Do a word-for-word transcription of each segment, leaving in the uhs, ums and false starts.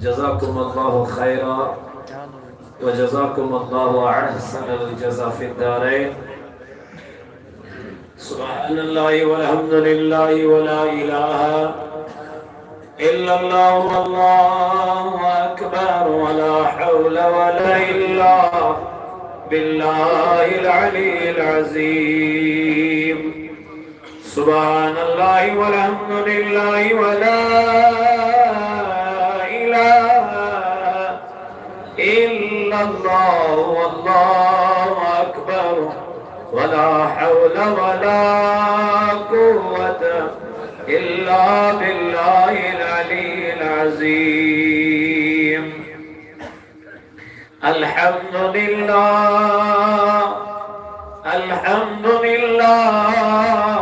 جزاكم الله خيرا وجزاكم الله أحسن الجزاء في الدارين. سبحان الله والحمد لله ولا إله إلا الله والله أكبر ولا حول ولا إلا بالله العلي العظيم. سبحان الله والحمد لله ولا إله إلا الله والله أكبر ولا حول ولا قوة إلا بالله العلي العظيم. الحمد لله، الحمد لله،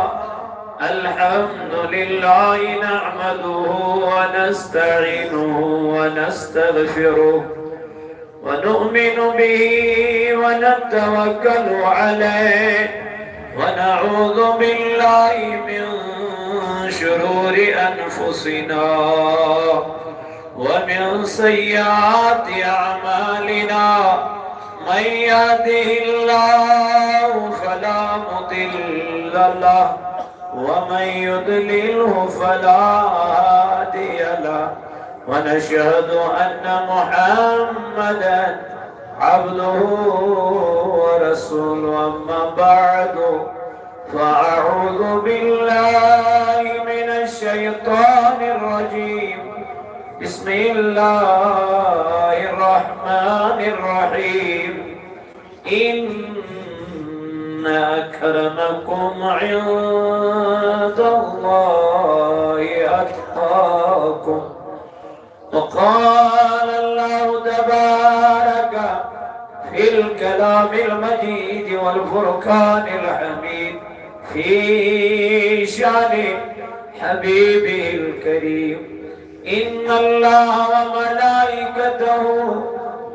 الحمد لله نحمده ونستعينه ونستغفره ونؤمن به ونتوكل عليه ونعوذ بالله من شرور أنفسنا ومن سيئات أعمالنا. من يهده الله فلا مضل له ومن يضلله فلا هادي له. ونشهد أن محمدا عبده ورسوله. أما بعد، فأعوذ بالله من الشيطان الرجيم. بسم الله الرحمن الرحيم. إن أكرمكم عند الله أتقاكم. وقال الله تبارك في الكلام المجيد والفرقان الحميد في شأن حبيبه الكريم: إن الله وملائكته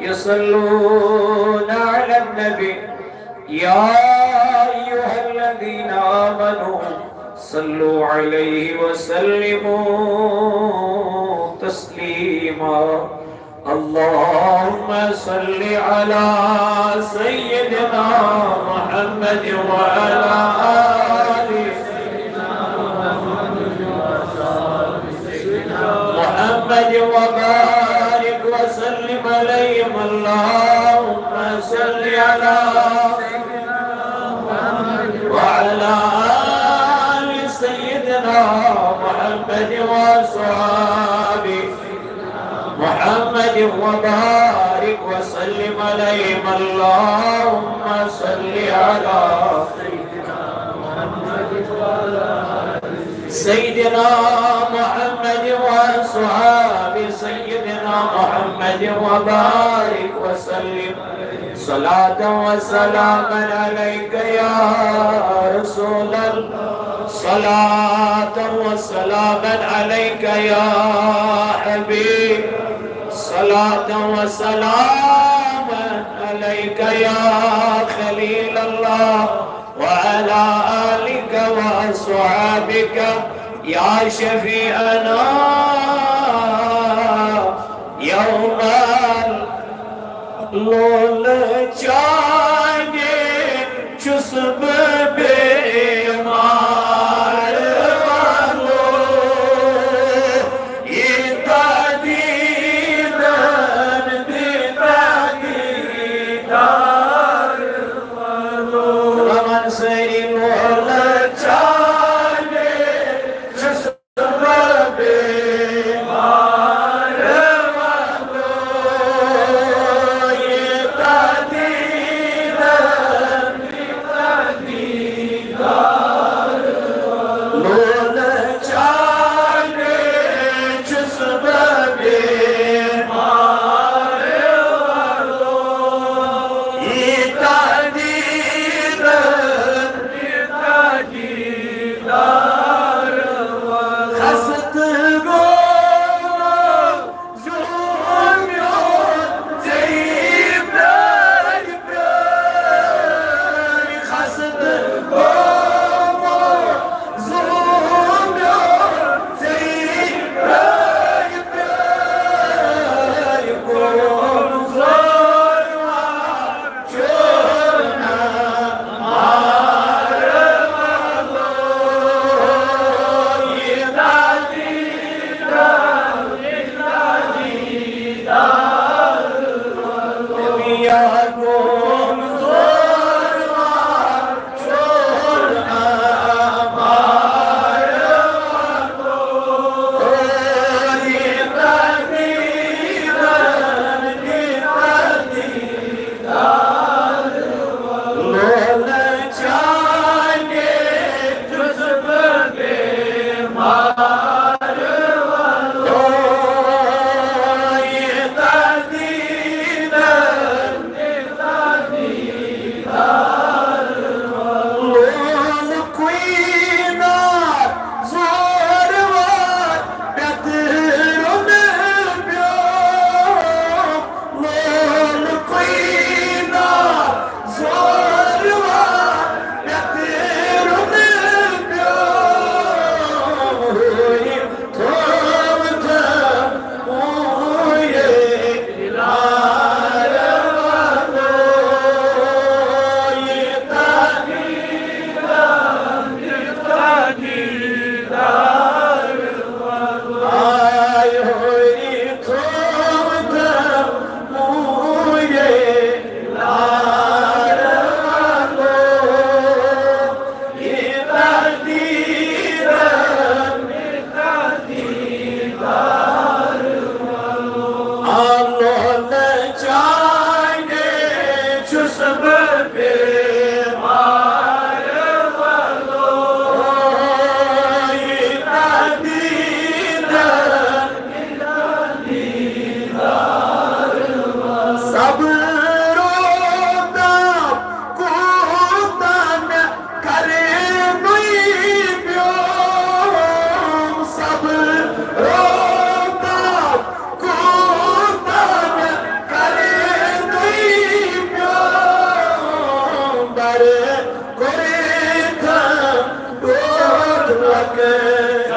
يصلون على النبي، يا أيها الذين آمنوا صلوا عليه وسلموا تسليما. اللهم صل على سيدنا محمد وعلى آل محمد وبارك وسلم عليهم. اللهم صل على وعلى آل سيدنا محمد وأصحابه محمد وبارك وسلم عليهم. اللهم صل على سيدنا محمد وأصحاب سيدنا محمد وبارك وسلم. صلاة وسلاما عليك يا رسول الله، صلاة وسلاما عليك يا حبيب، صلاة وسلاما عليك يا خليل الله، وعلى آلك وأصحابك يا شفيعنا يوم ال- لول چانہِ چھُس بہٕ بیمار، وَلو یہِ تدیٖدن تہِ تدیٖدار۔ رَوان سٲری لول چانہِ چھُس بہٕ بیمار، وَلو یہِ تدیٖدن چانہِ چھُس بہٕ بیمار، وَلو یہِ دیٖدار۔ صبر و تاب کوٗتاہ مےٚ کرے نُے پیوم، صبر و تاب کوٗتاہ مےٚ کرے نُے پیوم، بر کوٚرے تھم ٹوٹھ لۄکٕٹ۔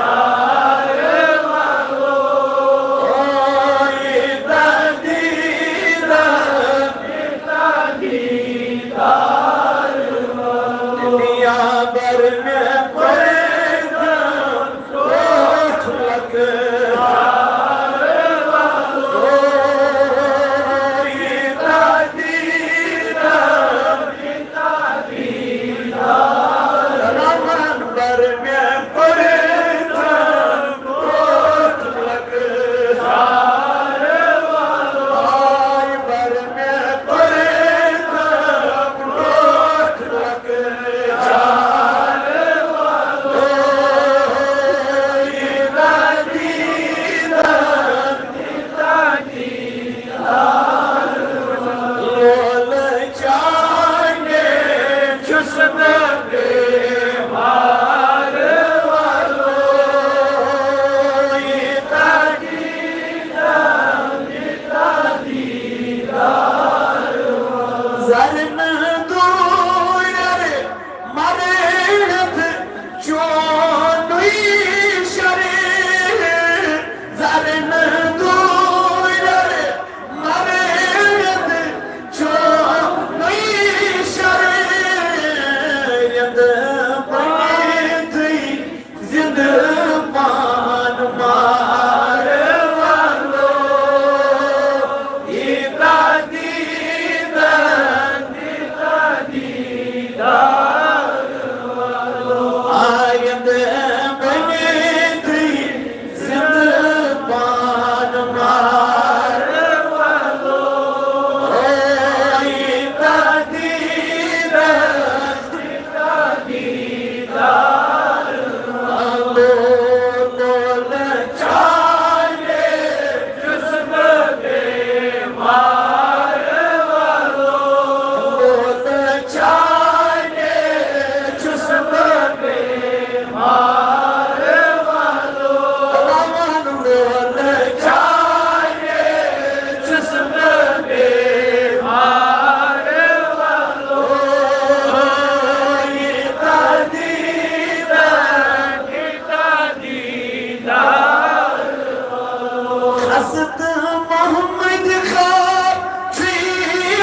لولہٕ چانہِ چھُس بہٕ بیمار، وَلو یہِ دیٖدار، یہِ دیٖدار۔ زرنہٕ دوٗرٮ۪ر مرہت چونُے شرے، زرنہٕ دوٗرٮ۪ر مرہت چونُے شرے، رٮ۪تہٕ بنیتھٕے زِندٕ پان مار، وَلو یہِ دیٖدار، یہِ دیٖدار۔ آیندٕ بنیتھٕے زِندٕ پان مار، وَلو یہِ دیٖدار۔ خست محمد خان چھُے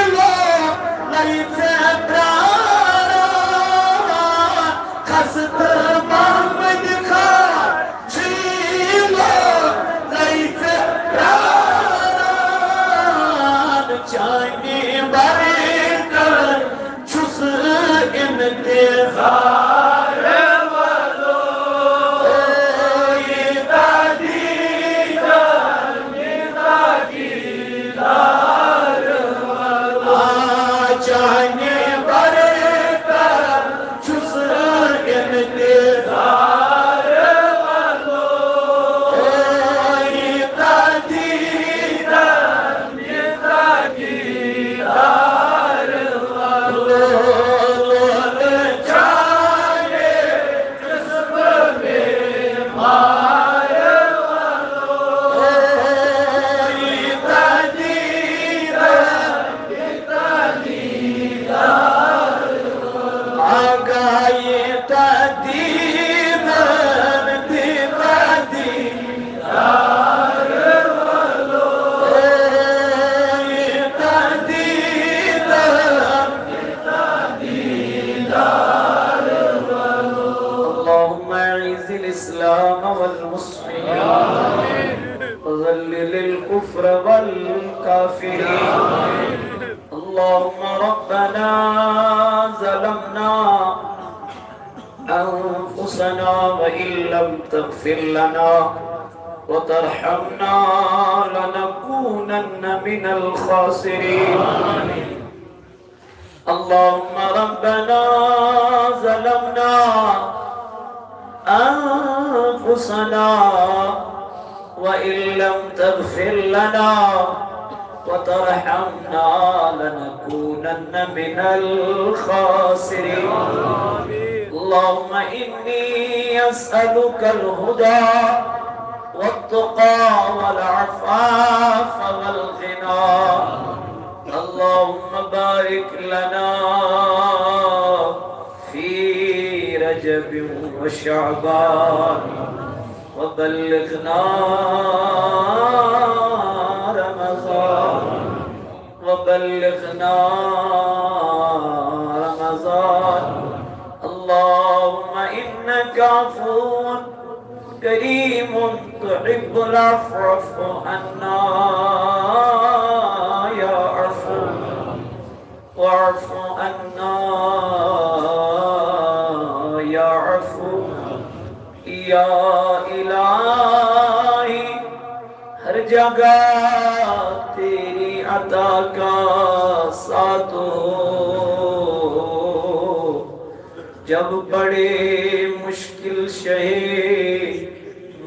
لو لَے ژےٚ پرٛاران۔ خست محمد خان چھُے لو لَے ژےٚ پرٛاران۔ چانہِ برکت چھُس انتظار، وَلو یہِ دیٖدار، یہِ دیٖدار، وَلو۔ آ، چانہِ برکت چھُس انتظار، وَلو یہِ دیٖدار۔ اللهم أعز الإسلام والمسلمين، وذلل الكفر والكافرين. اللهم ربنا ظلمنا أنفسنا وإن لم تغفر لنا وترحمنا لنكونن من الخاسرين. اللهم ربنا ظلمنا أنفسنا وإن لم تغفر لنا وترحمنا لنكونن من الخاسرين. اللهم إني أسألك الهدى والتقى والعفاف والغنى. اللهم بارك لنا في رجب وشعبان وبلغنا رمضان، وبلغنا رمضان. اللهم إنك عفو كريم تحب العفو فاعف عنا يا عفو، واعف عنا يا عفو. یا الٰہی، ہر جگہ تیری عطا کا ساتھ ہو، جب بڑے مشکل شے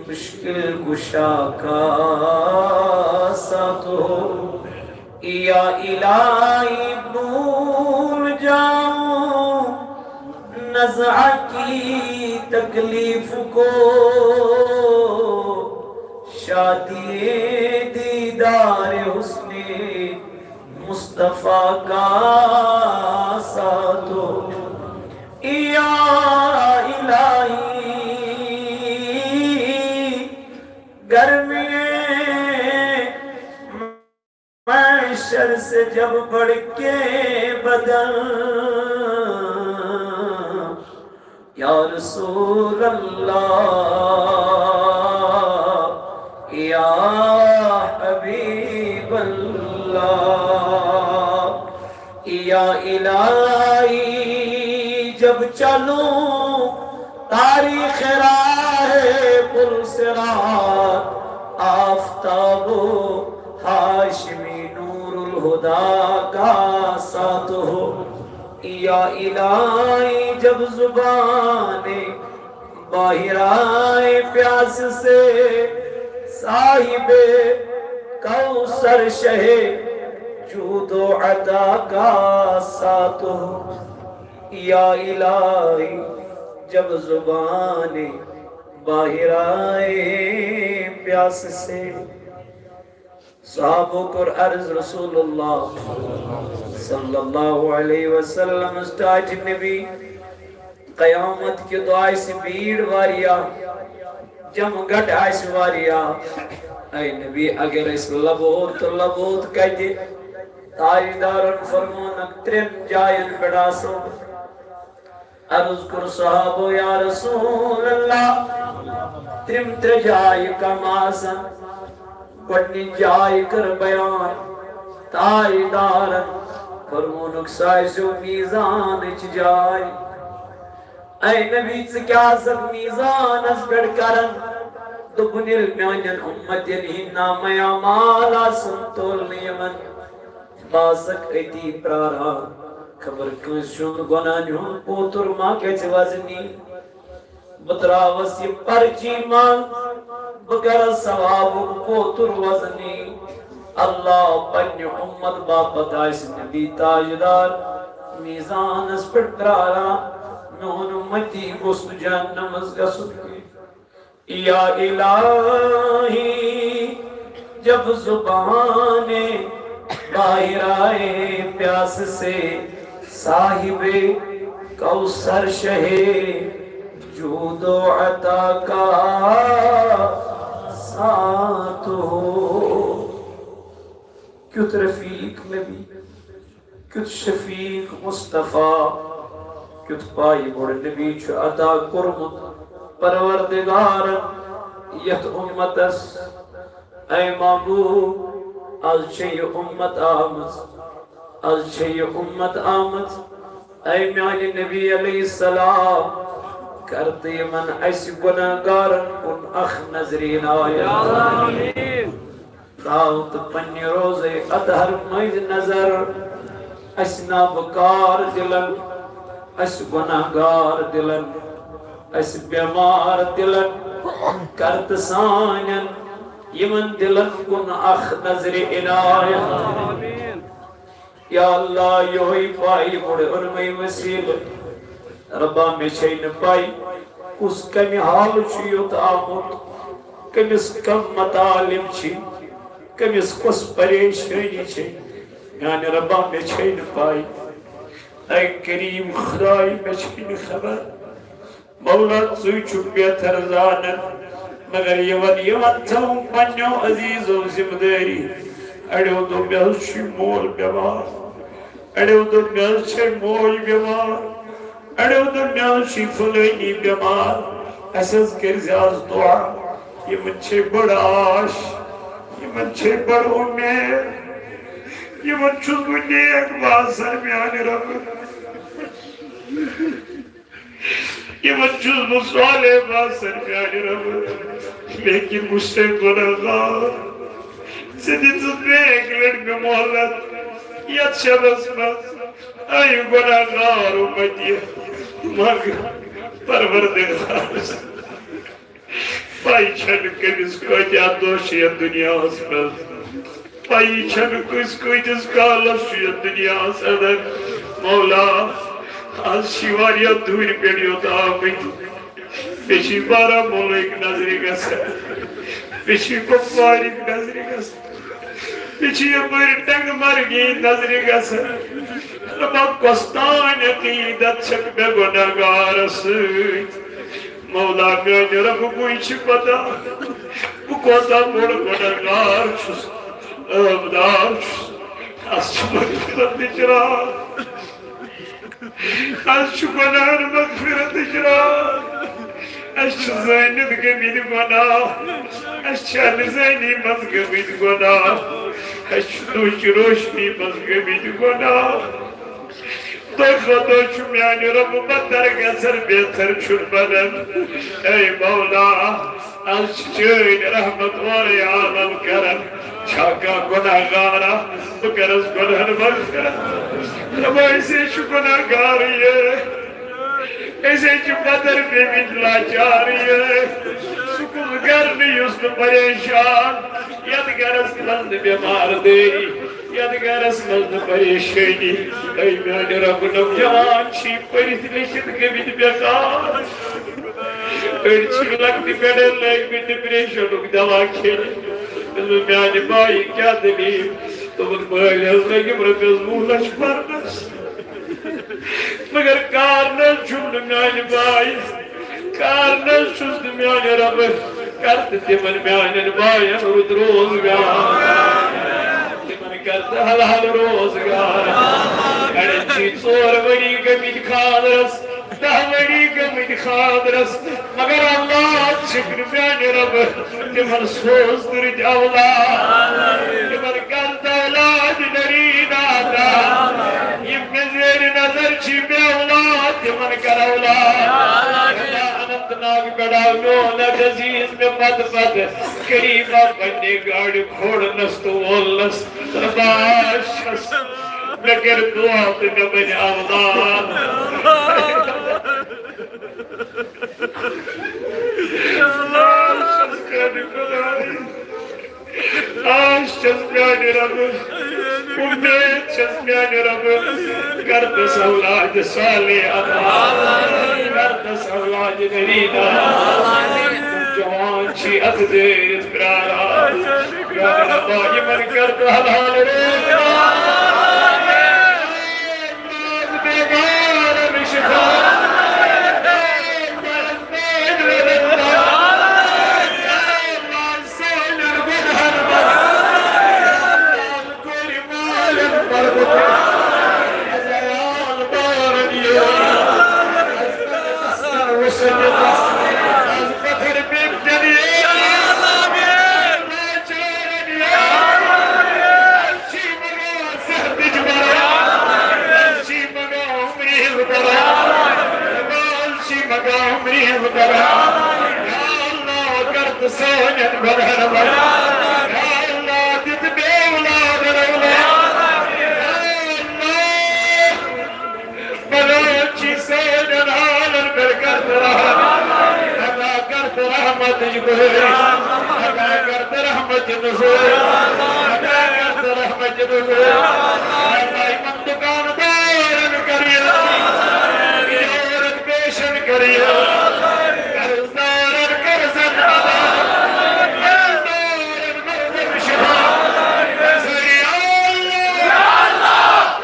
مشکل کشا کا ساتھ ہو۔ یا الٰہی، بھول جاؤں نزعہ کی تکلیف کو، شادی دیدار حسن مصطفیٰ کا ساتھ ہو۔ یا الٰہی، گرمی محشر سے جب بھڑکے بدن، یا رسول اللہ، یا حبیب اللہ، یا الٰہی، جب چلوں تاریخ راہ پل صراط، آفتاب و ہاشمی نور الہدیٰ کا ساتھ ہو۔ یا الٰہی، جب زبان باہرائے پیاس سے، صاحب کوثر شہ جود و عطا کا ساتھ ہو۔ یا الٰہی، جب زبان باہرائے پیاس سے۔ صحابو کور عرض، رسول اللہ صلی اللہ علیہ وسلم، ٹاٹھۍ نبی، قیامت کہِ دۄہ آسہِ بیٖڑ واریاہ، جمگٹ آسہِ واریاہ۔ اے نبی، اگر أسۍ لبو تہٕ لبو تہٕ کتہِ؟ تاجدارن فرمونکھ، ترٛٮ۪ن جاین پٮ۪ٹھ آسو۔ عرض کوٚر صحابو، یا رسول اللہ، تِم ترٛےٚ جایہِ کم آسن؟ گۄڈٕنِچ جاے کٔر بیان تاجدارن، فرمونُکھ، سُہ آسیو میزانٕچ جاے۔ اے نبی، ژٕ کیٛاہ آسکھ میزانس پٮ۪ٹھ کران؟ دوٚپُن، ییٚلہِ میانٮ۪ن اُمتن ہٕنٛدۍ نامہ اعمال آسن تولنہٕ یِوان، بہٕ آسکھ أتی پراران، خبر کٲنٛسہِ ہُنٛد گۄناہن ہُنٛد پوتُر ما گژھِ وزنی۔ بہٕ تراوس یہِ پرچی منٛز، بہٕ کرس ثوابُک پوتُر وزنی۔ اللہ پننہِ اُمت باپتھ آسہِ نبی تاجدار میزانس پٮ۪ٹھ پراران، میون اُمتی گوٚژھ نہٕ جہنمس گژھُن کینٛہہ۔ یا الٰہی، جب زبان باہرائے پیاس سے، صاحب کوثر شہ جود و عطا کا ساتھ ہو۔ کیُتھ رفیق نبی، کیُتھ شفیق مصطفیٰ، کیُتھ پایہِ بوٚڑ نبی چھُ عطا کوٚرمُت پروردگارن یتھ اُمتس۔ اے محبوب، از چھےٚ یہِ اُمت آمٕژ، از چھےٚ یہِ اُمت آمٕژ، اے میانہِ نبی علیہ السلام، کر تہٕ یِمن اَسہِ گۄناہگارن کُن اکھ نظرِ عنایت۔ آمین۔ ترٛاو تہٕ پننہِ روضے اطہر مٔنٛزۍ نظر اَسہِ نابکار دِلن، اَسہِ گۄناہگار دِلن، اَسہِ بٮ۪مار دِلن۔ کر تہٕ سانٮ۪ن یِمن دِلن کُن اکھ نظرِ عنایت۔ آمین۔ یا اللہ، یہوے پاے بُڑٕ اوٚنمے وسیلہٕ۔ ربا، مےٚ چھے نہٕ پاے، کُس کمہِ حالہٕ چھُ یوٚت آمُت، کٔمِس کم مطالب چھِ، کٔمِس کۄس پریشٲنی چھے۔ میانہِ ربا، مےٚ چھے نہٕ پاے۔ اے کریم خداے، مےٚ چھے نہٕ خبر۔ مولا، ژٕے چھُکھ بہتر زانان، مگر یِوان یِوان تھٲوٕم پننیو عزیزو ذمہٕ دٲری۔ اڑیو دوٚپ، مےٚ حظ چھُ مول بٮ۪مار، اڑیو دوٚپ، مےٚ حظ چھے موج بٮ۪مار، اڑیو دوٚپ، مےٚ حظ چھُ فلٲنی بٮ۪مار۔ اَسہِ حظ کٔرۍ زِ آز دُعا۔ یِمن چھے بٔڑ آش، یِمن چھے بٔڑ اُمید، یِمن چھُس بہٕ نیک باسان، میانہِ رۄبہٕ۔ یِمن چھُس بہٕ صالح باسان، میانہِ رۄبہٕ، لیکن بہٕ چھُسے گۄناہگار۔ ژٕ دِژٕتھ مےٚ اَکہِ لٹہِ مےٚ مۄہلت یَتھ شبس منٛز۔ اے گۄناہگار اُمتی، منٛگ پروردگارس۔ پَے چھَنہٕ کٔمِس کۭتیٛاہ دۄہ چھِ یَتھ دُنیاہَس منٛز۔ پَیی چھَنہٕ کٲنٛسہِ کۭتِس کالَس چھُ یَتھ دُنیاہَس اَندَر۔ مولا، آز چھِ واریاہ دوٗرِ پٮ۪ٹھ یوٚت آمٕتۍ۔ بیٚیہِ چھِ بارہمولہٕکۍ نظرِ گژھان، بیٚیہِ چھِ کۄپوارٕکۍ نظرِ گژھان، بیٚیہِ چھِ یَپٲرۍ ٹنٛگہٕ مرگی نظرِ گژھان۔ دَپان، کۄس تام عقیٖدت چھَکھ مےٚ گۄناہگارَس سۭتۍ؟ مولا میانہِ رۄبہٕ، بٕے چھِ پتہ، بہٕ کوتاہ بوٚڑ گۄناہگار چھُس، عٲبدار چھُس۔ اَسہِ چھِ مغفرتٕچ راتھ، اَسہِ چھُ گۄناہن مغفرتٕچ راتھ۔ اَسہِ چھِ زٲنِتھ گٔمٕتۍ گۄناہ، اَسہِ چھِ اَنزٲنی منٛز گٔمٕتۍ گۄناہ، اَسہِ چھِ دُہچہِ روشنی منٛز گٔمٕتۍ گۄناہ۔ دۄہ کھۄتہٕ دۄہ چھُ میانہِ رۄبہٕ بدتر گژھان، بہتر چھُنہٕ بنان۔ اے مولا، از چھِ چٲنۍ رحمت اورَے عالم کران۔ چھا کانٛہہ گۄناہگارا؟ بہٕ کرس گۄناہن مغفرت۔ رۄبا، أسۍ ہے چھِ گۄناہگار یہِ۔ أسۍ ہے چھِ بدر پیمٕتۍ لاچار یہِ۔ سُہ کُس گرٕ نہٕ یُس نہٕ پریشان، یتھ گرس منٛز نہٕ بٮ۪مار دٲری۔ یتھ گرس منٛز نہٕ پریشٲنی۔ اے میانہِ رۄبہٕ، نوجوان چھی پٔرِتھ لیٚکھِتھ گٔمٕتۍ بٮ۪کار۔ أڑۍ چھی لۄکٹہِ پٮ۪ٹھے لٲگمٕتۍ ڈپریشنُک دوا کھیٚنہِ۔ دوٚپُن، میانہِ بایہِ کیٛاہ دٔلیٖل؟ دوٚپُن، مٲلۍ حظ لٔگِم رۄپیس وُہ لچھ پرنس۔ مگر کار نہٕ حظ چھُم نہٕ میانہِ بایہِ۔ کار نہٕ حظ چھُس نہٕ میانہِ رۄبہٕ، کر تہٕ تِمن میانٮ۪ن باین رُت روزگار، تِمن کر تہٕ حلال روزگار۔ اڑٮ۪ن چھِ ژور ؤری گٔمٕتۍ خانٛدرس، دَہ ؤری گٔمٕتۍ خانٛدرس، مگر اولاد چھِکھ نہٕ میانہِ رۄبہٕ، تِمن سوز تہٕ رٕتۍ اولاد، تِمن کر تہٕ اولاد نریٖن عطا۔ یِم مےٚ زیرِ نظر چھِ بے اولاد، تِمن کر اولاد۔ اننت ناگ پٮ۪ٹھ آو میون اکھ عزیز مےٚ پتہٕ پتہٕ، کریمہ پننہِ گاڑِ کھولنس تہٕ وولنس، رۄبا، آز چھَس، مےٚ کٔرۍ دعا تہٕ مےٚ بنہِ اولاد۔ آز چھَس میانہِ خۄدایہِ، آز چھَس میانہِ رۄبہٕ، اُمید چھَس میانہِ رۄبہٕ، کر تس اولادِ صالح عطا، کر تس اولادِ نریٖن عطا۔ جوان چھی اتھ دٲرِتھ پراران، یا رۄبا، یِمن کر تہٕ حلال روزگار۔ بیمارن شفا۔ عطا کر تہٕ رحمت نزول۔ عطا کر تہٕ رحمت نزول۔ اللہ یِمن دُکاندارن کر یارن پیشن کر، قرضدارن قرضن ادا، قرضدارن مرضن شفا۔ سٲری یا اللہ، یا اللہ،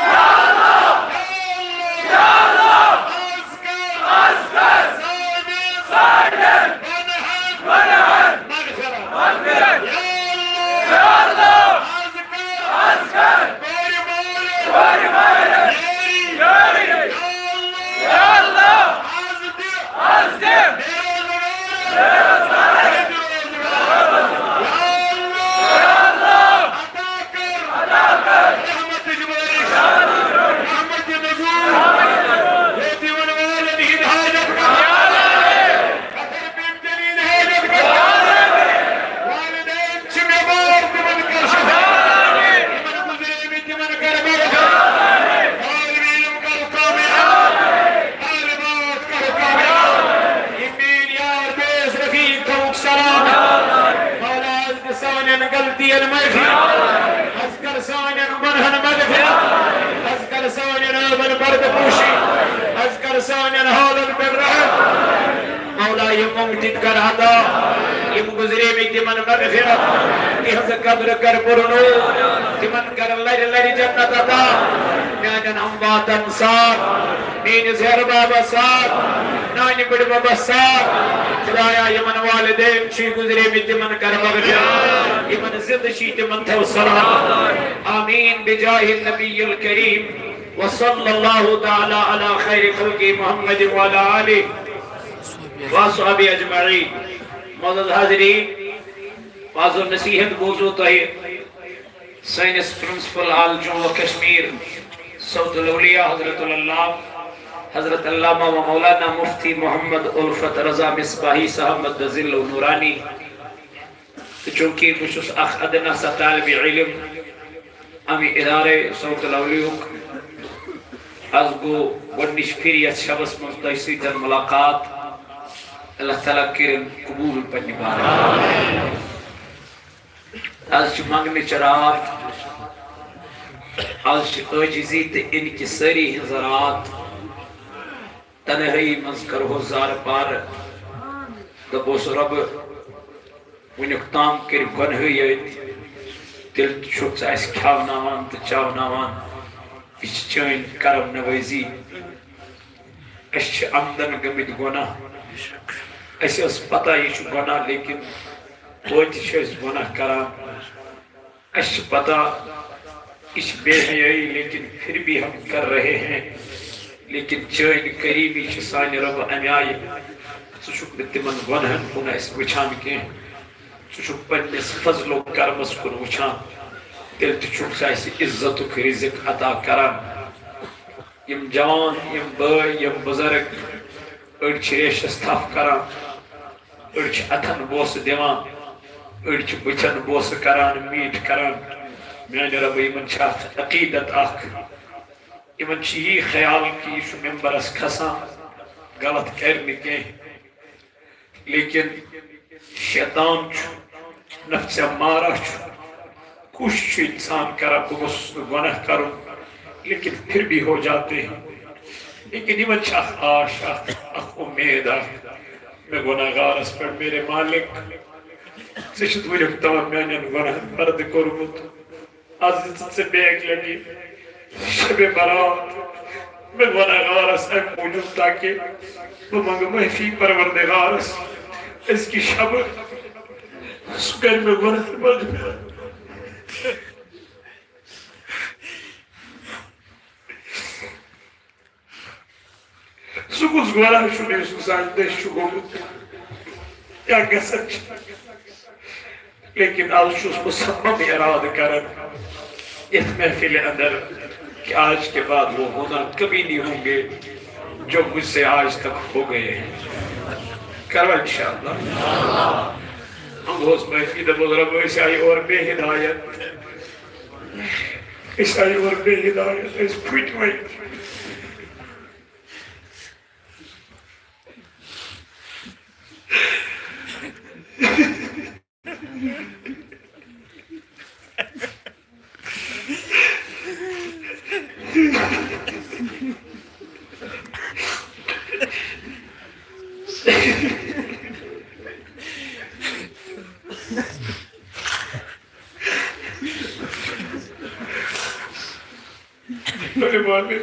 یا اللہ، یا اللہ۔ عطا کر، عطا کر رحمتٕچ بٲرِش، رحمتِ نزول، یتیٖمن والٮ۪ن ہٕنٛدۍ حاجت کر، پتھر پیٚٹھۍ تٔریٖن حاجت کر۔ والدین چھِ بٮ۪مار، تِمن کر شفا، یِمن گُزریمٕتۍ، تِمن کر مغفرت، طالب علم کر کامیاب، طالبات کر کامیاب، یِم میٲنۍ یار دوست رفیق تھاوُکھ سلامت۔ مولا، از دِ سانٮ۪ن غلطین معٲفی، از کر سانٮ۪ن گۄنہن مغفرت، از کر سانٮ۪ن عٲبن پردٕ پوشی، از کر سانٮ۪ن حالن پٮ۪ٹھ رحم۔ مولا، یِم مۄنگمٕتۍ کر عطا، یِم گُزریمٕتۍ تِمن مغفرت، تِہنٛز قبر کر پُرنوٗر، تِمن کر لرِ لرِ جنت عطا۔ میانٮ۪ن امواتن ساتھ، میٲنِس ہیرٕ بابس ساتھ، نانہِ بٕڈببس ساتھ۔ خدایا، یِمن والدین چھِ گُزریمٕتۍ، تِمن کر مغفرت۔ یِمن زِندٕ چھِ، تِمن تھٲو سلامت۔ آمین بجاہ النبی الکریم۔ وصلی اللہ تعالی علی خیر خلقہ محمد وعلی آلہ وصحبہ اجمعین۔ معزز حاضرین، وعظ و نصیحت بوزو تۄہہِ۔ سٲنِس پرنسپل آل جموں و کشمیر صوت الاولیاء حضرت العلامہ، حضرت علامہ و مولانا مفتی محمد الفت رضا مصباحی صاحب مد ظلہ نورانی۔ تہٕ چونکہ بہٕ چھُس اکھ ادنیٰ سا طالب علم امہِ ادارے صوت الاولیاءُک، از گوٚو گۄڈنِچ پھِرِ یتھ شبس منٛز تۄہہِ سۭتۍ ملاقات۔ اللہ تعالیٰ کٔرِن قبول پننہِ بارگاہ۔ از چھِ منگنٕچ راتھ، از چھِ عٲجزی تہٕ انکسٲری ہٕنٛز راتھ۔ تنہٲیی منٛز کرہوس زارٕ پارٕ، دوٚپُس، رۄبہٕ، وُنیُک تام کٔرۍ گۄنہٕے یٲتۍ، تیٚلہِ تہِ چھُکھ ژٕ اَسہِ کھیٛاوناوان تہٕ چاوناوان۔ یہِ چھِ چٲنۍ کرم نوٲزی۔ أسۍ چھِ عمدن گٔمٕتۍ گۄناہ۔ اَسہِ ٲس پتہ یہِ چھُ گۄناہ، لیکن توتہِ چھِ أسۍ گۄناہ کران۔ اَسہِ چھِ پتہ یہِ چھِ بے حیٲیی، لیکن پھر بھی ہم کر رہے ہیں۔ لیکن چٲنۍ کریٖمی چھِ سانہِ رۄبہٕ اَمہِ آیہِ، ژٕ چھُکھ نہٕ تِمن گۄنہن کُن اَسہِ وٕچھان کینٛہہ۔ ژٕ چھُکھ پننِس فضل و کرمس کُن وٕچھان۔ تیٚلہِ تہِ چھُکھ ژٕ اَسہِ عزتُک رزق عطا کران۔ یِم جوان، یِم بٲے، یِم بُزرگ، أڑۍ چھِ ریشس تھپھ کران، أڑۍ چھِ اَتھن بوسہٕ دِوان، أڑۍ چھِ بٕتھٮ۪ن بوسہٕ کران، میٖٹھۍ کران۔ میانہِ رۄبہٕ، یِمن چھِ اکھ عقیدت اکھ، یِمن چھِ یی خیال کہِ یہِ چھُ ممبرس کھسان، غلط کرِ نہٕ کینٛہہ۔ لیکن شیطان چھُ، نفس امارہ چھُ، کوٗشِش چھُ انسان کران، بہٕ گوٚژھُس نہٕ گۄناہ کرُن، لیکن پھر بھی ہو جاتے ہیں۔ لیکن یِمن چھِ اکھ آش، اکھ، اکھ اُمید، اکھ، مےٚ گۄناہ گارس پٮ۪ٹھ، میرے مالک، ژےٚ چھُتھ وُنیُک تام میانٮ۪ن گۄناہن پردٕ کوٚرمُت۔ از دِژٕتھ ژےٚ بیٚیہِ اَکہِ لٹہِ شبِ برات مےٚ گۄناہ گارس امہِ موٗجوٗب، تاکہِ بہٕ منٛگہٕ معٲفی پروردگارس أزکہِ شبہٕ، سُہ کرِ مےٚ گۄناہ مغفرت۔ سُہ کُس گۄناہ چھُ مےٚ، یُس نہٕ سانہِ دٔسۍ چھُ گوٚمُت یا گژھان چھُ؟ لیکن از چھُس بہٕ مُصمم ارادٕ کران یتھ محفلہِ اندر کہ آج کے بعد وہ گناہ کبھی نہیں ہوں گے جو مجھ سے آج تک ہو گئے ہیں۔ کرو انشاءاللہ۔ منٛگہوس معٲفی، دپوس، رۄب، أسۍ آیہِ اورٕ بے ہدایت۔ أسۍ آیہِ اورٕ بے ہدایت، أسۍ پھُٹۍ وۄنۍ۔ سلیمانی،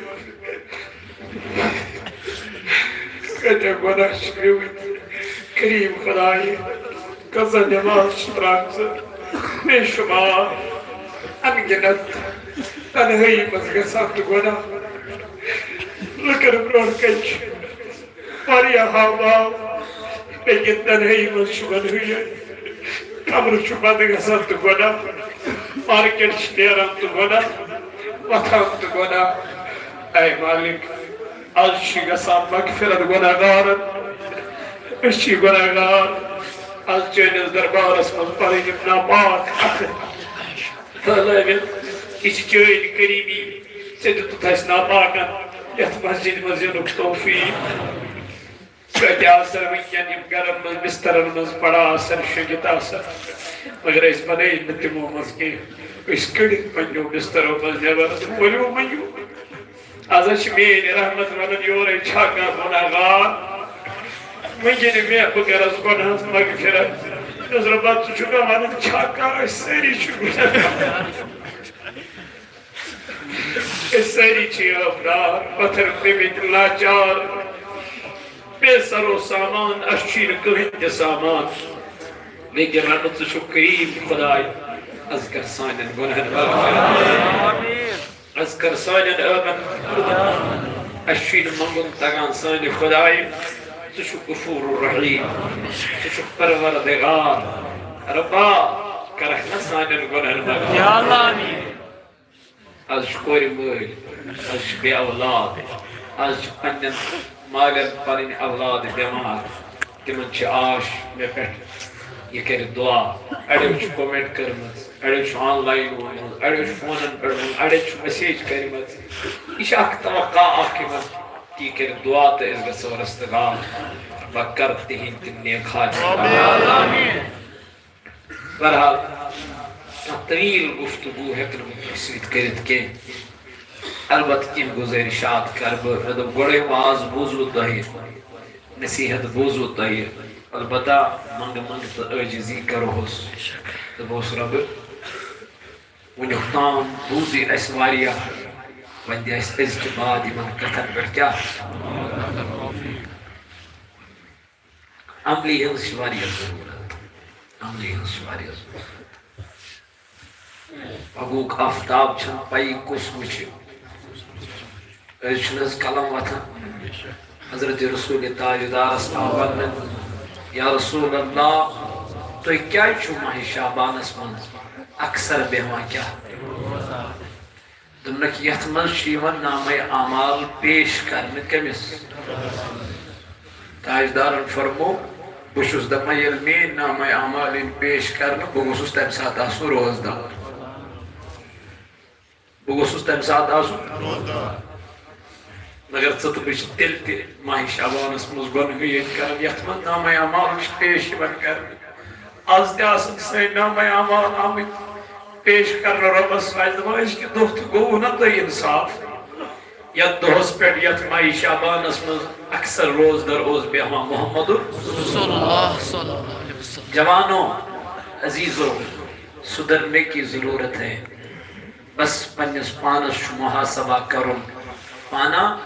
کتہ گۄناہ چھِ گٔمٕتۍ؟ کریم خدایہِ، کۭژاہ نماز چھِ ترٛامژٕ، بے شمار، ان گنت، تنہٲیی منٛز گژھان تہٕ گۄناہ۔ لُکن برونٛہہ کنہِ چھِ واریاہ ہاو باو، لیکن تنہٲیی منٛز چھُ گۄنہٕے یوت۔ کمرٕ چھُ بنٛد گژھان تہٕ گۄناہ، مارکیٹ چھِ نیران تہٕ گۄناہ، وۄتھان تہٕ گۄناہ۔ اے مالک، از چھِ گژھان مغفرت گۄناہ گارن۔ أسۍ چھِ گۄناہ گار۔ از چٲنِس دربارس منٛز پنٕنۍ یِم ناپاک اَتھٕ پھٔہلٲوِتھ۔ یہِ چھِ چٲنۍ غریبی۔ ژےٚ دِتُتھ اَسہِ ناپاکن یَتھ مسجد منٛز یِنُک توفیٖق۔ کۭتیٛاہ آسن وٕنکٮ۪ن یِم گرن منٛز بسترن منٛز پڑا آسن، شۄنگِتھ آسن، مگر أسۍ بنٲیِتھ نہٕ تِمو منٛز کینٛہہ۔ أسۍ کٔڑِتھ پننیو بسترو منٛز نٮ۪بر تہٕ ؤلِو مٔنگِو۔ از حظ چھِ میٲنۍ رحمت ونان یورے چھا کانٛہہ گۄناہ گار؟ وٕنکٮ۪ن مےٚ بہٕ کرس گۄناہس مغفرت۔ مےٚ دوٚپُس، رۄبا، ژٕ چھُکھا ونان چھا کانٛہہ؟ أسۍ سٲری چھِ گۄناہ گار۔ أسۍ سٲری چھِ ٲبدار، پتھر پیٚمٕتۍ لاچار، بے سر و سامان، اَسہِ چھُے نہٕ کٕہٕنۍ تہِ سامان۔ لیکن رب، ژٕ چھُکھ کریم خداے، از کر سانٮ۪ن گۄنہن مغفرت۔ از کر سانٮ۪ن ٲبن، اَسہِ چھُے نہٕ منٛگُن تگان سانہِ خدایہِ، ژٕ چھُکھ غفور الرحیم، ژٕ چھُکھ پروردگار۔ ربا، کرکھ نہ سانٮ۪ن گۄنہن مغفرت۔ یا اللہ، آمیٖن۔ از چھِ کورِ مٲلۍ، از چھِ بے اولاد، از چھِ پننٮ۪ن مالٮ۪ن پنٕنۍ اولاد بٮ۪مار، تِمن چھِ آش مےٚ پٮ۪ٹھ، یہِ کرِ دعا۔ اڑیو چھِ comment کٔرمٕژ، اڑیو چھُ online ووٚنمُت، اڑیو چھُ فونن پٮ۪ٹھ ووٚنمُت، اڑیو چھُ message کٔرمٕژ۔ یہِ چھِ اکھ توقع اکھ یِمن، تہِ یہِ کرِ دعا تہٕ أسۍ گژھو رستہٕ گام۔ بہٕ کرٕ تِہِنٛدۍ تِم نیک حاجت۔ بہرحال، کانٛہہ طویل گفتگو ہیٚکہٕ نہٕ بہٕ تۄہہِ سۭتۍ کٔرِتھ کینٛہہ۔ البتہ کینٛہہ گُزٲرِشات کرٕ بہٕ۔ مےٚ دوٚپ، گۄڈے واز بوٗزوٕ تۄہہِ، نصیحت بوٗزوٕ تۄہہِ، البتہ منٛگہٕ منٛگہٕ تہٕ عٲجزی کرہوس۔ دوٚپہوس، رۄبہٕ، وُنیُک تام بوٗزٕے اَسہِ واریاہ، وۄنۍ دِ اَسہِ أزکہِ بعد یِمن کتھن پٮ۪ٹھ کیٛاہ؟ عملی ہٕنٛز چھِ واریاہ ضروٗرت۔ عملی ہٕنٛز چھِ واریاہ ضروٗرت۔ پگہُک آفتاب چھَنہٕ پَیی کُس وٕچھِ۔ أزۍ چھُنہٕ حظ قلم وۄتھان؟ حضرت رسول تاجدارس آو وننہٕ، یا رسول اللہ، تُہۍ کیٛازِ چھِو ماہِ شعبانس منٛز اکثر بیٚہوان؟ کیٛاہ؟ دوٚپنکھ، یتھ منٛز چھُ یِوان نامہ اعمال پیش کرنہٕ کٔمِس؟ تاجدارن فرموو، بہٕ چھُس دپان، ییٚلہِ میٲنۍ نامہ اعمال یِن پیش کرنہٕ، بہٕ گوٚژھُس تمہِ ساتہٕ آسُن روزدار۔ بہٕ گوٚژھُس تمہِ ساتہٕ آسُن۔ مگر ژٕ تہٕ بہٕ چھِ تیٚلہِ تہِ ماہِ شعبانس منٛز گۄنہٕے یٲتۍ کران، یتھ منٛز نامہ اعمال چھِ پیش یِوان کرنہٕ۔ از تہِ آسن سٲنۍ نامہ اعمال آمٕتۍ پیش کرنہٕ رۄبس۔ اسہِ دپان، أزکہِ دۄہ تہِ گوٚو نہ تۄہہِ انصاف؟ یتھ دۄہس پٮ۪ٹھ، یتھ ماہِ شعبانس منٛز اکثر روزدر اوس بیہوان محمد رسول اللہ صلی اللہ علیہ وسلم۔ جوانو، عزیزو، سدھرنے کی ضرورت ہے۔ بس پننِس پانس چھُ محاسبہ کرُن، پانا،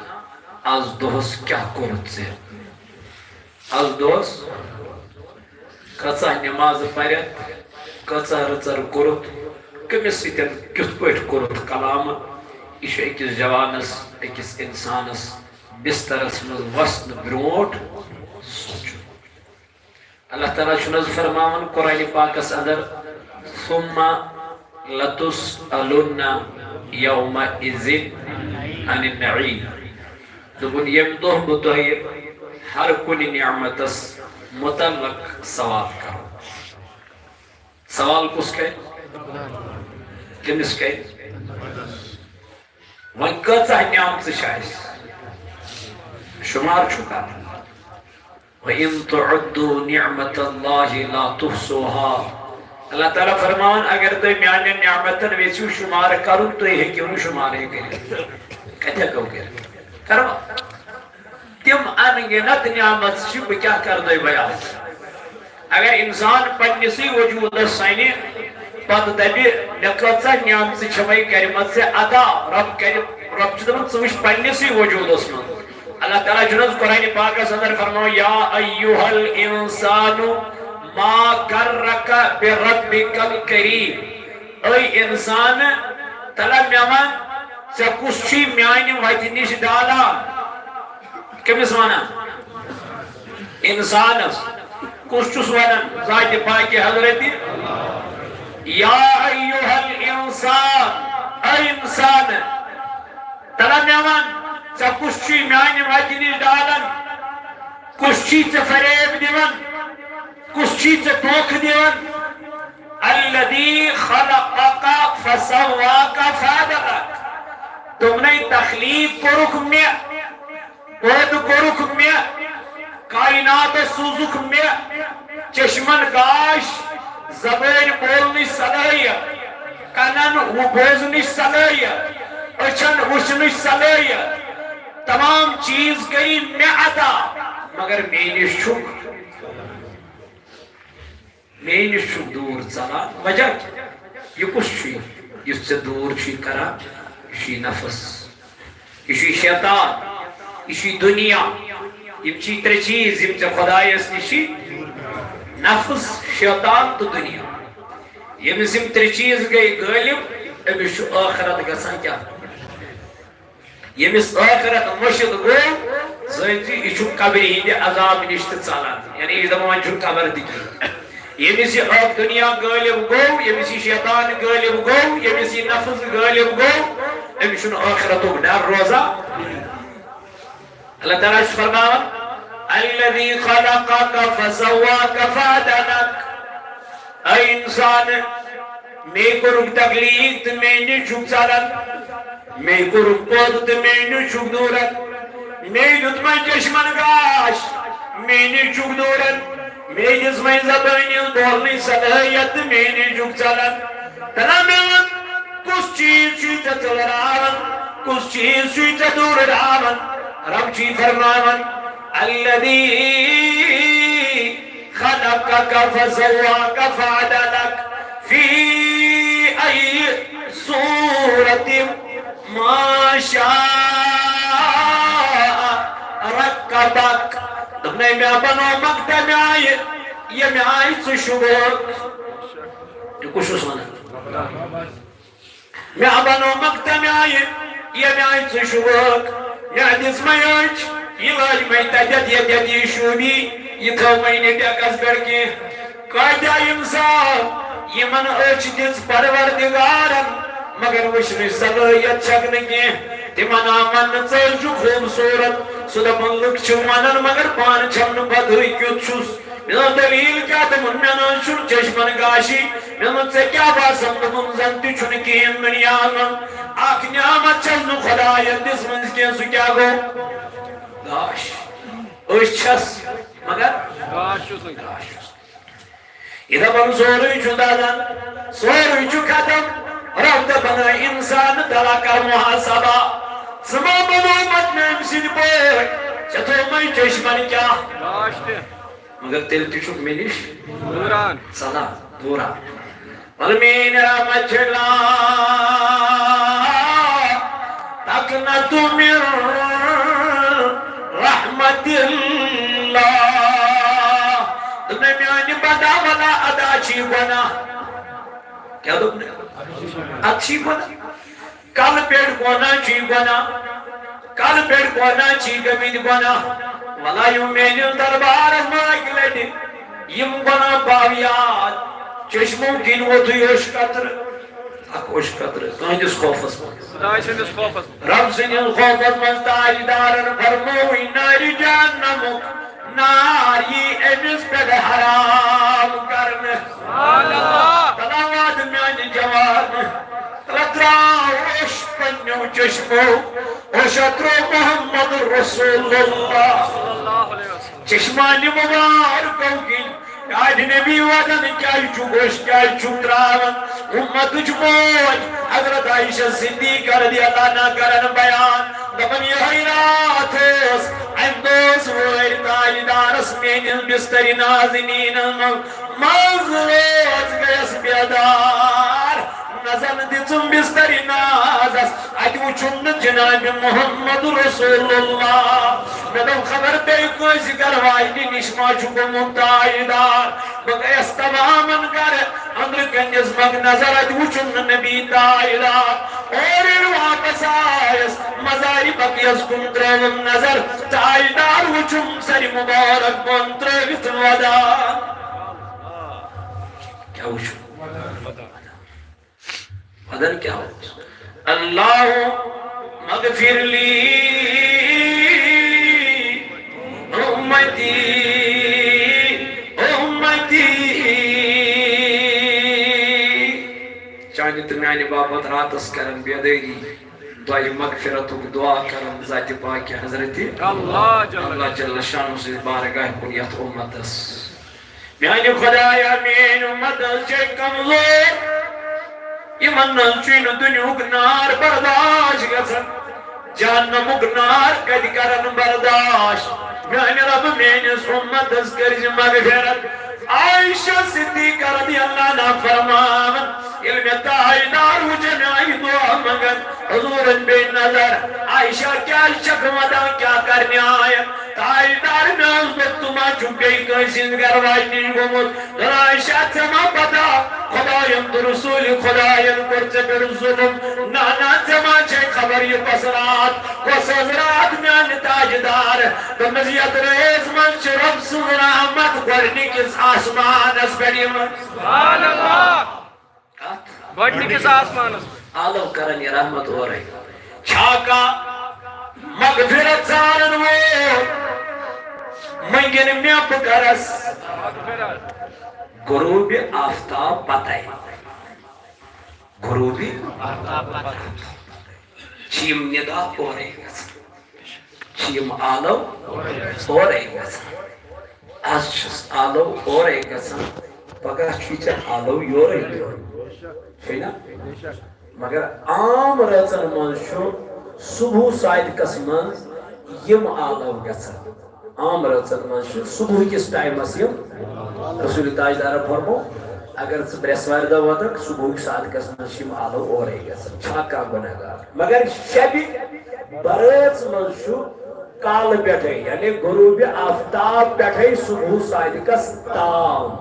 از دۄہس کیٛاہ کوٚرُتھ ژےٚ؟ از دۄہس کۭژاہ نمازٕ پرٮ۪تھ، کۭژاہ رٕژر کوٚرُتھ، کٔمِس سۭتۍ کیُتھ پٲٹھۍ کوٚرُتھ کلامہٕ؟ یہِ چھُ أکِس جوانس، أکِس انسانس بسترس منٛز وسنہٕ برونٛٹھ سونٛچُن۔ اللہ تعالیٰ چھُنہٕ حظ فرماوان قرآن پاکس اندر، "ثم لتسألن يومئذ عن النعيم"؟ دوٚپُن، ییٚمہِ دۄہ بہٕ تۄہہِ ہر کُنہِ نعمتس متعلق سوال کرو۔ سوال کُس کرِ؟ کٔمِس کرِ؟ وۄنۍ کۭژاہ نعمژٕ چھِ اَسہِ؟ شُمار چھُ کرُن۔ وَإِن تَعُدُّوا نِعْمَتَ اللَّهِ لَا تُحْصُوهَا۔ اللہ تعالیٰ فرماوان، اگر تُہۍ میانٮ۪ن نعمتن یژھِو شُمار کرُن، تُہۍ ہیٚکِو نہٕ شُمارٕے کٔرِتھ۔ کتہِ ہیٚکو کٔرِتھ؟ کرو؟ تِم ان گنت نعمت چھِ، بہٕ کیٛاہ کرٕ تۄہہِ بیان؟ اگر انسان پننِسٕے وجودس سانہِ پتہٕ دپہِ، مےٚ کۭژاہ نعمژٕ چھےٚ وۄنۍ کٔرمٕژ ژےٚ عطا۔ رۄب کرِ، رۄب چھُ دپان، ژٕ وٕچھ پننِسٕے وجوٗدس منٛز۔ اللہ تعالیٰ چھُنہٕ حظ قرآنِ پاکس اندر فرماوان، یا ایھا الانسان ما غرک بربک الکریم۔ اے انسان، تلہ مےٚ وَن، ژےٚ کُس چھُے میانہِ وتہِ نِش ڈالان؟ کٔمِس وَنان؟ انسانس۔ کُس چھُس ونان؟ ذاتِ پاکِ حضرتِ۔ یا ایھا الانسان، اے انسان، تلہ مےٚ وَن، ژےٚ کُس چھُے میانہِ وتہِ نِش ڈالان؟ کُس چھُے ژےٚ فریب دِوان؟ کُس چھُے ژےٚ دھوکہٕ دِوان؟ الذی خلقک فسواک فعدلک۔ دوٚپنَے، تخلیق کوٚرُکھ مےٚ، پٲدٕ کوٚرُکھ مےٚ، کائناتس سوٗزُکھ مےٚ، چشمن گاش، زبٲنۍ بولنٕچ صلٲحیت، کنن بوزنٕچ صلٲحیت، أچھن وٕچھنٕچ صلٲحیت، تمام چیز کٔرۍ مےٚ عطا، مگر مے نِش چھُکھ، مے نِش چھُکھ دوٗر ژلان۔ وجہ کیٛاہ؟ یہِ کُس چھُے یُس ژےٚ دوٗر چھُے کران؟ یہِ چھُے نفس، یہِ چھُے شیطان، یہِ چھُے دُنیا۔ یِم چھِ ترٛےٚ چیٖز یِم ژےٚ خۄدایس نِش چھِ، نفس، شیطان تہٕ دُنیا۔ ییٚمِس یِم ترٛےٚ چیٖز گٔے غٲلب، أمِس چھُ ٲخرت گژھان کیٛاہ؟ ییٚمِس ٲخرت مٔشِتھ گوٚو، زٲنۍ زِ یہِ چھُ قبرِ ہِنٛدِ عذاب نِش تہِ ژلان۔ یعنی یہِ چھُ دَپان، وۄنۍ چھُنہٕ قبر تہِ کینٛہہ۔ ییٚمِس یہِ اکھ دُنیا غٲلب گوٚو، ییٚمِس یہِ شیطان غٲلب گوٚو، ییٚمِس یہِ نفس غٲلب گوٚو، أمِس چھُنہٕ ٲخرتُک ڈر روزان۔ اللہ تعالیٰ چھُ فرماوان، الذی خلقک فسواک فعدلک۔ اے انسان، مے کوٚرُکھ تخلیق تہٕ مے نِش چھُکھ ژلان، مے کوٚرُکھ پٲدٕ تہٕ مے نِش چھُکھ دوٗرن، مے دیُتمے چشمن گاش، مے نِش چھُکھ دوٗرن، مے دِژمے زبٲنۍ ہٕنٛز بولنٕچ صلٲحیت تہٕ مے نِش چھُکھ ژلان۔ تلہ مےٚ وَن، کُس چیٖز چھُے ژےٚ ژٔلراوان؟ کُس چیٖز چھُے ژےٚ دوٗرراوان؟ رب چھُے فرماوان، الذی خلقک فسواک فعدلک فی ای صورت ما شاء رکبک۔ دوٚپنَے، مےٚ بنوومَکھ تَمہِ آیہِ، ییٚمہِ آیہِ ژٕ شوٗبوکھ۔ یہِ کُس چھُس وَنان؟ مےٚ بنوومَکھ تَمہِ آیہِ، ییٚمہِ آیہِ ژٕ شوٗبوکھ۔ مےٚ دِژمَے أچھ، یہِ لٲج مےٚ تَتٮ۪تھ، ییٚتٮ۪تھ یہِ شوٗبی، یہِ تھٲو مےٚ نہٕ ڈٮ۪کَس پٮ۪ٹھ کینٛہہ۔ کٲتیٛاہ اِنسان، یِمَن أچھ دِژ پروردگارَن، مگر وٕچھنٕچ صلٲحیت چھَکھ نہٕ کینٛہہ۔ تِمَن آو وَننہٕ، ژٕ حظ چھُکھ خوٗبصوٗرت۔ سُہ دَپان، لُکھ چھِ وَنان، مگر پانہٕ چھَم نہٕ پَتہٕے کیُتھ چھُس۔ مےٚ دوٚپ، دٔلیٖل کیٛاہ؟ دوٚپُن، مےٚ نہٕ حظ چھُنہٕ چشمن گاشی۔ مےٚ دوٚپمَس، ژےٚ کیٛاہ باسان؟ دوٚپُن، زَن تہِ چھُنہٕ کِہیٖنۍ دُنیاہَس منٛز۔ اَکھ نعمت چھَس نہٕ خۄدایَن دِژمٕژ کینٛہہ، سُہ کیٛاہ گوٚو؟ گاش۔ أچھ چھَس، مگر گاش چھُس نہٕ۔ گاش چھُس۔ یہِ دَپان، سورُے چھُ دَزان، سورُے چھُ ختم۔ رب دَپان، اے اِنسان، تَلہ کر محاسبہ۔ ژٕ ما بنوومَتھ مےٚ أمۍ سٕنٛدۍ پٲٹھۍ؟ ژےٚ تھوٚومَے چشمن کیٛاہ؟ گاش تہِ۔ مگر تیٚلہِ تہِ چھُکھ مےٚ نِش دوٗران۔ ژلان، دوٗران۔ وَلہٕ میٛٲنۍ رحمت چھِ، لا تقنطوا من رحمت اللہ۔ دوٚپمَے، میٛانہِ بندا ولا ادا چھِ یہِ گۄناہ۔ کیٛاہ دوٚپ مےٚ؟ اَتھ چھِ یہِ گۄناہ۔ کلہٕ پٮ۪ٹھ گۄناہ چھُے گۄناہ، کلہٕ پٮ۪ٹھ گۄناہ چھُے گٔمٕتۍ گۄناہ۔ ولا یِم میٲنِس دربارس منٛز اکہِ لٹہِ یِم گۄناہ باو یاد، چشمو کِنۍ ووتھُے اوٚش قطرٕ، اکھ اوٚش قطرٕ تُہنٛدِس خوفس منٛز۔ خداے سٕنٛدِس خوفس منٛز۔ رب سٕنٛدِس خوفس منٛز تاجدارن فرمووُے نارِ جہنمُک نار یی أمِس پٮ۪ٹھ حرام کرنہٕ۔ سبحان اللہ۔ تلا واد میانہِ جوان، تلا تراو اوٚش پننیو چشمو، اوٚش ترو محمد رسول اللہ۔ صلی اللہ علیہ وسلم۔ چشمانہِ مبارکو کِنۍ میانہِ نبی ودن کیازِ چھُکھ اوٚش کیازِ چھُکھ تراوان؟ امتٕچ موج حضرت عائشہ صدیقہ رضی اللہ عنہا کرن بیان، دپان یہے راتھ ٲس، امہِ دۄہ ٲس وٲرۍ تاجدارس میٲنِس بسترِ نازنیٖنس منٛز، منٛز روز گٔیس بیدار۔ نظر دِژٕم بسترِ نازس، اتہِ وُچھُم نہٕ جناب محمد رسول اللہ۔ مےٚ دوٚپ خبر بیٚیہِ کٲنٛسہِ گرٕ واجنہِ نِش ما چھُ گوٚمُت تاجدار۔ بہٕ گٔیس تمامن گرٕ أنٛدرٕ کنہِ دِژمکھ نظر، اتہِ وُچھُم نہٕ نبی تاجدار۔ اورٕ ییٚلہِ واپس آیس، مزارِ بقیس کُن ترٲوٕم نظر، تاجدار وُچھُم سرِ مبارک بۄن ترٲوِتھ ودان۔ کیٛاہ وُچھُم؟ ودان کیٛاہ اوس؟ اللہم اغفر لی امتی، امتی۔ چانہِ تہٕ میانہِ باپتھ راتس کرن بیدٲری، دۄیہِ مغفرتُک دعا کرن ذاتِ پاکہِ حضرتِ اللہ جل اللہ جل شانہ سٕنٛدِ بارگاہ کُن یتھ امتس۔ میانہِ خدایا، میٲنۍ امت حظ چھے کمزور، یِمن نہ حظ چھُے نہٕ دُنیہُک نار برداش گژھان، جہنمُک نار کتہِ کرن برداش؟ میانہِ رب، میٲنِس امتس کٔرزِ مغفرت۔ عائشہ صدیقہ رضی اللہ عنہا فرماوان، ییٚلہِ مےٚ تاجدار وُچھن آیہِ دعا منگان، حضوٗرن پیٚیہِ نظر، عائشہ کیٛازِ چھکھ ودان، کیٛاہ کرنہِ آیکھ؟ تاجدار، مےٚ اوس دوٚپ، ژٕ ما چھُکھ بیٚیہِ کٲنٛسہِ ہٕنٛز گرٕ واجہِ نِش گوٚمُت؟ دوٚپُن، عائشہ، ژےٚ ما پتہ، خداین تہٕ رسوٗلِ خداین کوٚر ژےٚ پٮ۪ٹھ ظُلُم۔ نہ، نہ، ژےٚ ما چھے خبر یہِ کۄس راتھ، کۄس حظ راتھ میانہِ تاجدار؟ دوٚپنس، یتھ رٲژ منٛز چھِ رۄب سٕنٛز رحمت گۄڈٕنِکِس آسمانس پٮ۪ٹھ یِوان۔ سبحان اللہ۔ کتھ؟ گۄڈٕنِکِس آسمانس پٮ۪ٹھ۔ آلو کرن یہِ رحمت اورے۔ چھا کانٛہہ مغفرت ژھانڈن وول؟ منگن مےٚ بہٕ کرس۔ غروب آفتاب پتے۔ غروب آفتاب پتے۔ چھِ یِم ندا اورے گژھان۔ چھِ یِم آلو اورے گژھان۔ از چھُس آلو اورے گژھان، پگاہ چھُے ژےٚ آلو یورے یُن۔ چھُے نا؟ مگر عام رٲژن منٛز چھُ صبح صادقس منٛز یِم آلو گژھان۔ عام رٲژن منٛز چھِ صبح کِس ٹایمس یِم۔ رسول تاجدارن فرمو، اگر ژٕ برٛٮ۪سوارِ دۄہ واتکھ، صبحُک صادقس منٛز چھِ یِم آلو اورے گژھان، چھا کانٛہہ گۄناہ گار؟ مگر شبِ برٲژ منٛز چھُ کالہٕ پٮ۪ٹھے، یعنی غروبِ آفتاب پٮ۪ٹھے صبح صادقس تام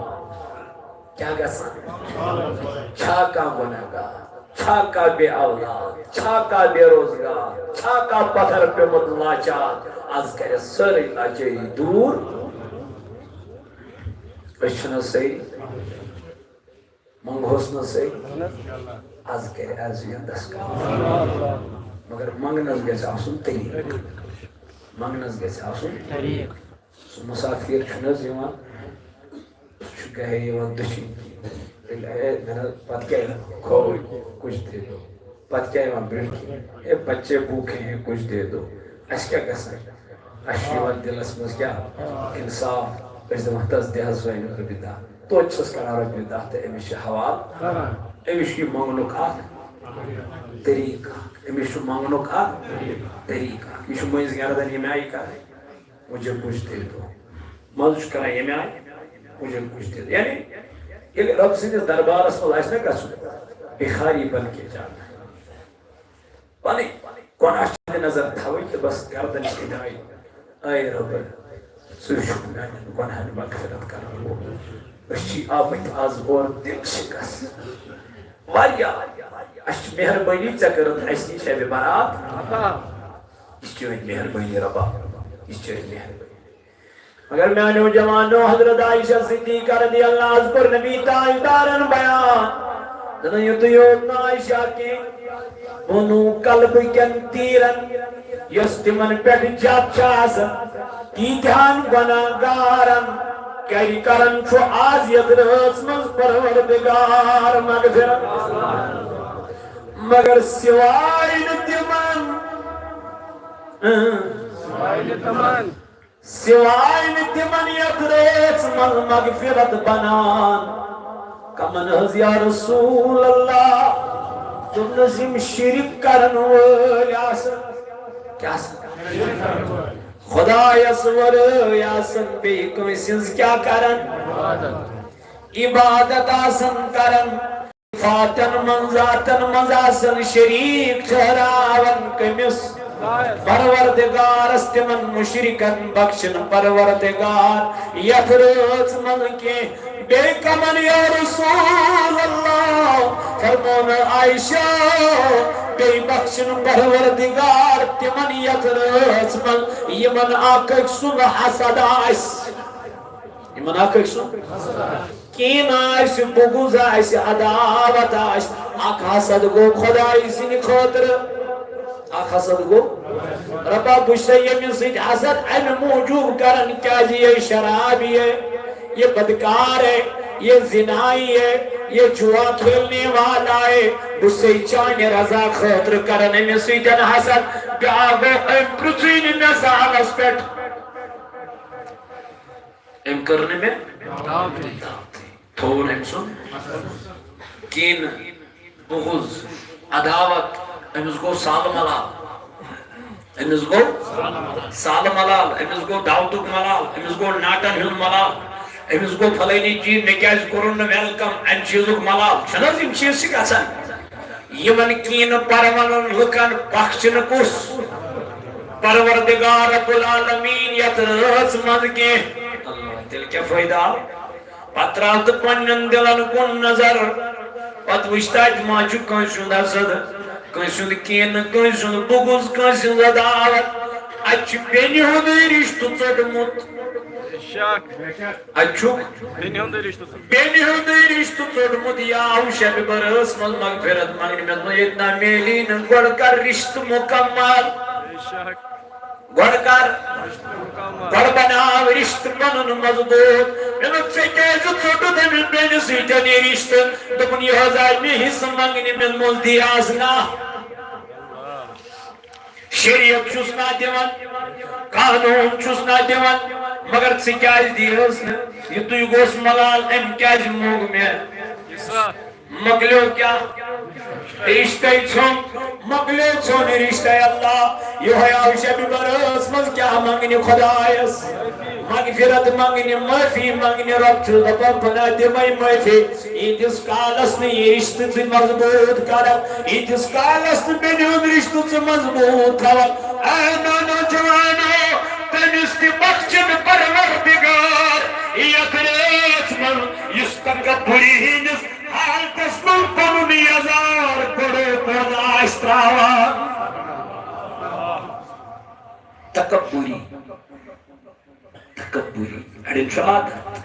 کیٛاہ گژھان؟ چھا کانٛہہ گۄناہ گار؟ چھا کانٛہہ بے اولاد؟ چھا کانٛہہ بے روزگار؟ چھا کانٛہہ پتھر پیوٚمُت لاچار؟ از کرِ سٲرٕے لاچٲری دوٗر۔ أسۍ چھِنہٕ صحیح؟ منٛگہوس نہٕ صحیح؟ از کرِ عرض یندس کم۔ مگر منٛگنس گژھِ آسُن طریٖقہٕ۔ منٛگنس گژھِ آسُن طریٖقہٕ۔ سُہ مُسافِر چھُنہٕ حظ یِوان، سُہ چھُ گَرے یِوان دٔچھِنۍ کِنۍ۔ تیٚلہِ، اے، مےٚ نہ حظ، پَتہٕ کیٛاہ یِوان؟ کھووُر، کچھ دے دو۔ پَتہٕ کیٛاہ یِوان برٛونٛٹھ کِنۍ؟ اے، بچے بھوکے ہیں، کچھ دے دو۔ اَسہِ کیٛاہ گژھان؟ اَسہِ چھُ یِوان دِلَس منٛز کیٛاہ؟ اِنصاف۔ أسۍ دَپان، تَس دِ حظ وۄنۍ رۄپیہِ دَہ۔ توتہِ چھِس کَران رۄپیہِ دَہ تہٕ أمِس چھِ حوالہٕ۔ أمِس چھُ یہِ منٛگنُک اَکھ طریٖقہٕ اَکھ۔ أمِس چھُ منٛگنُک اَکھ طریٖقہٕ اَکھ۔ یہِ چھُ مٔنٛزۍ گردن ییٚمہِ آیہِ کَران۔ مجھے کچھ دے دو۔ منٛزٕ چھُ کران ییٚمہِ آیہِ، مجھے کچھ دے دو۔ یعنی ییٚلہِ رۄب سٕنٛدِس دربارس منٛز آسہِ نا گژھُن، بِخاری بن کے جانا۔ پنٕنۍ گۄناہ چھِ نظر تھاوٕنۍ تہٕ بس گردن چھِ ہدایت۔ اے رۄب، ژٕ چھُکھ میانٮ۪ن گۄناہن مغفرت کرن وول۔ أسۍ چھِ آمٕتۍ آز اور دِل شکست۔ واریاہ، اَسہِ چھِ مہربٲنی ژےٚ کٔرٕتھ اَسہِ یہِ شبِ برات۔ یہِ چھِ چٲنۍ مہربٲنی رۄبا، یہِ چھِ چٲنۍ مہربٲنی۔ مگر میانیو جوانو، حضرت عائشہ صدیقہ رضی اللہ عنہا کوٚر نبی تاجدارن بیان۔ دوٚپُن، یُتُے یوت نہٕ عائشہ کینٛہہ، بنو کلب کٮ۪ن تیٖرن، یۄس تِمن پٮ۪ٹھ جد چھِ آسان، تیٖتہن گۄناہ گارن کَرِ کران چھُ از یتھ رٲژ منٛز پروردگار مغفرت۔ مگر سوائے نہٕ تِمن، سوائے نہٕ تِمن یتھ رٲژ منٛز مغفرت بنان۔ کمن ہٕنٛز یا رسول اللہ؟ دوٚپنس، یِم شرک کرن وٲلۍ آسن۔ کیٛاہ آسان؟ خۄدایَس ورٲے آسان بیٚیہِ کٲنٛسہِ ہٕنٛز کیٛاہ کران؟ عبادت آسان کران۔ صفاتن منٛز، ذاتن منٛز آسان شریٖک ٹھہراوان کٔمِس؟ پروردگارس۔ تِمن مشرکن بخشن پروردگار یتھ رٲژ منٛز کینٛہہ۔ بیٚیہِ کمن یا رسول اللہ؟ فرمون عائشہ، بیٚیہِ بخشن پروردگار تِمن یتھ رٲژ منٛز یِمن اکھ أکۍ سُنٛد حسد آسہِ۔ یِمن اکھ أکۍ سُنٛد کینٛہہ آسہِ، بغض آسہِ، عداوت آسہِ، اکھ حسد گوٚو خۄدایہِ سٕنٛدِ خٲطرٕ۔ اکھ حسد گوٚو۔ رۄبا، بہٕ چھُسے ییٚمِس سۭتۍ حسد اَمہِ موٗجوٗب کران، کیٛازِ یہِ شرابی ہے، یہِ بدکار ہے، یہِ زنایی ہے، یہِ جوا کھیلنے والا ہے۔ بہٕ چھُسے چانہِ رضا خٲطرٕ کران أمِس سۭتۍ حسد۔ بیٛاکھ گوٚو، أمۍ پرٛژھٕے نہٕ مےٚ سالس پٮ۪ٹھ۔ أمۍ کٔر نہٕ مےٚ دعوتٕے۔ تھوٚوُن أمۍ سُنٛد کینہٕ، بغض، عداوت۔ أمِس گوٚو سالہٕ ملال۔ أمِس گوٚو سالہٕ ملال۔ أمِس گوٚو دعوتُک ملال۔ أمِس گوٚو ناٹن ہُنٛد ملال۔ أمِس گوٚو فلٲنی چیٖز، مےٚ کیٛازِ کوٚرُن نہٕ welcome؟ اَمہِ چیٖزُک ملال۔ چھُنہٕ حظ یِم چیٖز چھِ گژھان؟ یِمن کینہٕ پرونن لُکن بخشنہٕ کُس؟ پروردگار رب العالمین یتھ رٲژ منٛز کینہہ۔ اللہ، تیٚلہِ کیٛاہ فٲیدٕ آو؟ پتہٕ ترٛاو تہٕ پننٮ۪ن دِلن کُن نظر۔ پتہٕ وٕچھ تہٕ اتہِ ما چھُ کٲنٛسہِ ہُنٛد حسد، کٲنٛسہِ ہُنٛد کینہٕ، کٲنٛسہِ ہُنٛد بغض، کٲنٛسہِ ہٕنٛز عداوت۔ اتہِ چھُ بیٚنہِ ہُنٛدُے رشتہٕ ژوٚٹمُت۔ اتہِ چھُ بیٚنہِ ہُنٛدُے رشتہٕ ژوٚٹمُت۔ بیٚنہِ ہُنٛدُے رشتہٕ ژوٚٹمُت۔ یہِ آو شبِ برٲژ منٛز مغفرت منٛگنہِ۔ مےٚ دوٚپ، ییٚتہِ نا میلی نہٕ، گۄڈٕ کر رشتہٕ مکمل۔ گۄڈٕ کر، گۄڈٕ بناو رشتہٕ پنُن مضبوٗط۔ مےٚ دوٚپ، ژےٚ کیٛازِ ژوٚٹُتھ أمِس بیٚنہِ سۭتۍ یہِ رشتہٕ؟ دوٚپُن، یہِ حظ آے مےٚ حصہٕ منٛگنہِ، مےٚ دوٚپمَس، دِیاس نا۔ شریعت چھُس نا دِوان، قانوٗن چھُس نا دِوان، مگر ژٕ کیٛازِ دِیہس نہٕ؟ یہِ تُہۍ گوٚژھ ملال، أمۍ کیٛازِ موٚگ مےٚ؟ مۄکلیو کیٛاہ؟ رِشتَے ژھیوٚن، مۄکلیو ژھیوٚن رِشتَے۔ اللہ، یِہوٚے آو شبِ برٲژ منٛز کیٛاہ منٛگنہِ خۄدایَس؟ مغفرت منٛگنہِ، معٲفی منٛگنہِ۔ رۄب چھُس دَپان، بہٕ نا دِمَے معٲفی۔ ییٖتِس کالَس نہٕ یہِ رِشتہٕ ژٕ مضبوٗط کَرَکھ، ییٖتِس کالَس نہٕ بیٚنہِ ہُنٛد رِشتہٕ ژٕ مضبوٗط تھاوَکھ۔ اے نوجوانو، تٔمِس تہِ بخشن پروردگار یَتھ رٲژ منٛز، یُس تکبُری ہِنٛدِس حالتس منٛز پنُن یزار گۄڈٕ پوٚز آسہِ تراوان۔ تکبُری، تکبُری۔ اڑٮ۪ن چھُ عادت،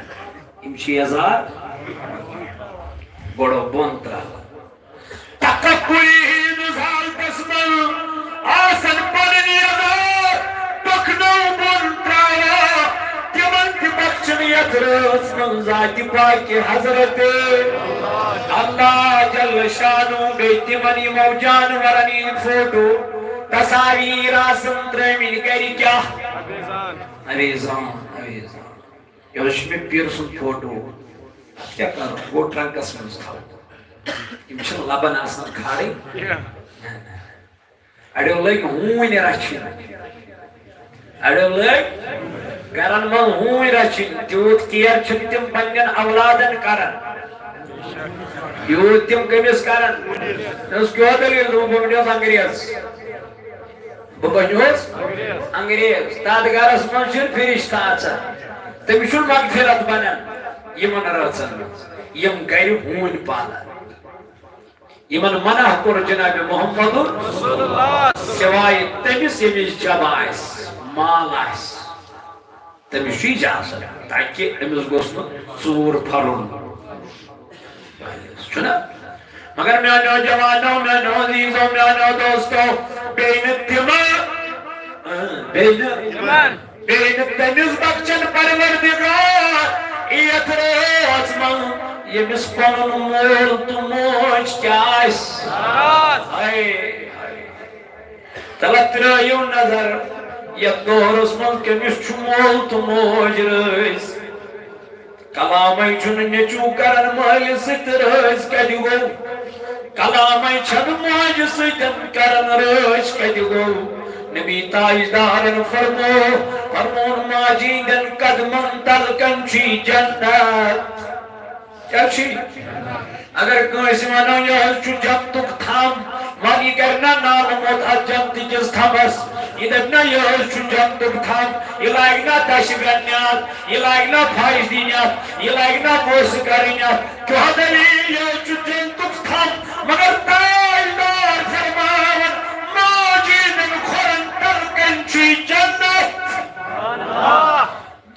یِم چھِ یزار گۄڈٕ بۄن تراوان۔ تکبُری ہِنٛدِس حالتس منٛز آسن پنٕنۍ یزار پکھنو بۄن تراوان۔ تِمن تہِ بخشن یتھ رٲژ منٛز ذاتِ پاکہِ حضرت اللہ جل شانو۔ بیٚیہِ تِمن یِمو جانورن ہٕنٛدۍ فوٹو، تصاویر آسن ترٲومٕتۍ گرِ کیٛاہ؟ اویزان، اویزان۔ یہِ حظ چھُ مےٚ پیٖرٕ سُنٛد فوٹو۔ اَتھ کیٛاہ کَرو؟ گوٚو ٹرٛنکَس منٛز تھاوو۔ یِم چھِنہٕ لَبَن آسان کھالٕنۍ۔ اَڑیو لٔگۍ ہوٗنۍ رَچھِنۍ۔ اَڑیو لٔگۍ گَرَن منٛز ہوٗنۍ رَچھِنۍ۔ تیوٗت کِیر چھِنہٕ تِم پنٛنٮ۪ن اولادَن کَران۔ یوٗت تِم کٔمِس کَران؟ تٔمِس کیٛاہ دٔلیٖل؟ دوٚپُن، بہٕ بَنیوس انگریز۔ بہٕ بنیوس انگریز۔ تتھ گرس منٛز چھُنہٕ فرشتہٕ اژان، تٔمِس چھُنہٕ مغفرت بنان۔ یِمن رٲژن منٛز یِم گرِ ہوٗنۍ پالان، یِمن منع کوٚر جناب محمد سوائے تٔمِس ییٚمِس جب آسہِ، مال آسہِ۔ تٔمِس چھُ اجازت، تاکہِ أمِس گوٚژھ نہٕ ژوٗر پھرُن۔ چھُنہ؟ مگر میانیو جوانو، میانیو عزیزو، میانیو دوستو، بیٚیہِ نہٕ تِم، اۭں، بیٚیہِ نہٕ، بیٚیہِ نہٕ تٔمِس بخشن پروردگار یتھ رٲژ منٛز، ییٚمِس پنُن مول تہٕ موج کیٛاہ آسہِ۔ ہاے۔ تَلہٕ ترٛٲیِو نظر، یَتھ دورس منٛز کٔمِس چھُ مول تہٕ موج رٲضۍ؟ کلامے چھُنہٕ نیٚچوٗ کران مٲلِس سۭتۍ رٲضۍ کَتہِ گوٚو؟ کلامے چھَنہٕ ماجہِ سۭتۍ کران رٲضۍ کَتہِ گوٚو؟ نبی تاجدارن فرمو، فرمون ماجی ہٕنٛدٮ۪ن قدمن تل کن چھی جنت۔ کیا چھی؟ اگر کٲنٛسہِ ونو، یہِ حظ چھُ جنتُک تھم، وۄنۍ یہِ کرِ نا نالہٕ موٚت اتھ جنتہٕ کِس تھمس، یہِ دپہِ نا، یہِ حظ چھُ جنتُک تھم، یہِ لاگہِ نا دَچھِ گنڈنہِ اتھ، یہِ لاگہِ نا پھش دِنہِ اتھ، یہِ لاگہِ نا بوسہٕ کرٕنۍ اتھ، کیٛاہ دلیل، یہِ حظ چھُ جنتُک تھم، مگر تاجدار فرماوان، ماجی ہٕنٛدٮ۪ن کھۄرن تل کن چھی جنت۔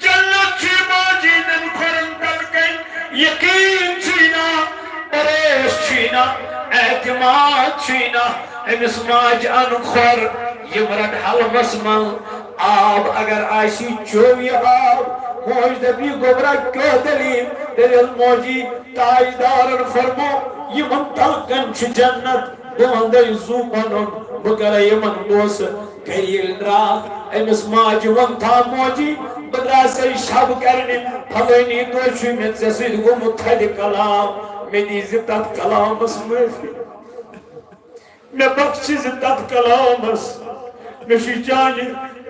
جنت چھی ماجی ہٕنٛدٮ۪ن کھۄرن تل کن۔ یقین چھی نا، بھروسہٕ چھی نا، اعتماد چھی نا۔ أمِس ماجہِ اَن کھۄر، یِم رٹ حلمس منٛز آب، اگر آسی چوٚو یہِ آب۔ موج دپہِ، گوٚبرا کیٛاہ دلیل؟ دٔلیل موجی، تاجدارن فرمو، یِمن تل کن چھِ جنت۔ بہٕ وَنہٕ زُو پَنُن، بہٕ کَرٕ یِمَن بوسہٕ۔ گٔے ییٚلہِ راتھ، أمِس ماجہِ ووٚن، تھا موجی، بہٕ درٛاسے شب کَرنہِ، پھلٲنی دۄہ چھُ مےٚ ژےٚ سۭتۍ گوٚمُت تھدِ کلام، مےٚ دیٖزِ تَتھ کلامَس معٲفی، مےٚ بخشہِ زِ تَتھ کلامَس، مےٚ چھُ چانہِ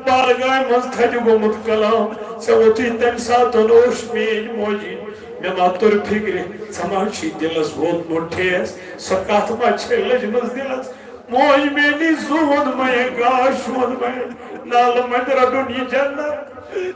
بارگاہہِ منٛز تھدِ گوٚمُت کلام، ژےٚ ووٚتُے تَمہِ ساتہٕ اوش میٛٲنۍ موجی، مےٚ ما توٚر فِکرِ، ژےٚ ما چھُے دِلَس ووتمُت ٹھیس، سۄ کَتھ ما چھے لٔجمٕژ دِلَس؟ موج میٛٲنی زُو ووٚن مےٚ، گاش ووٚن مےٚ، نالہٕ مَتہِ رَٹُن یہِ جنت۔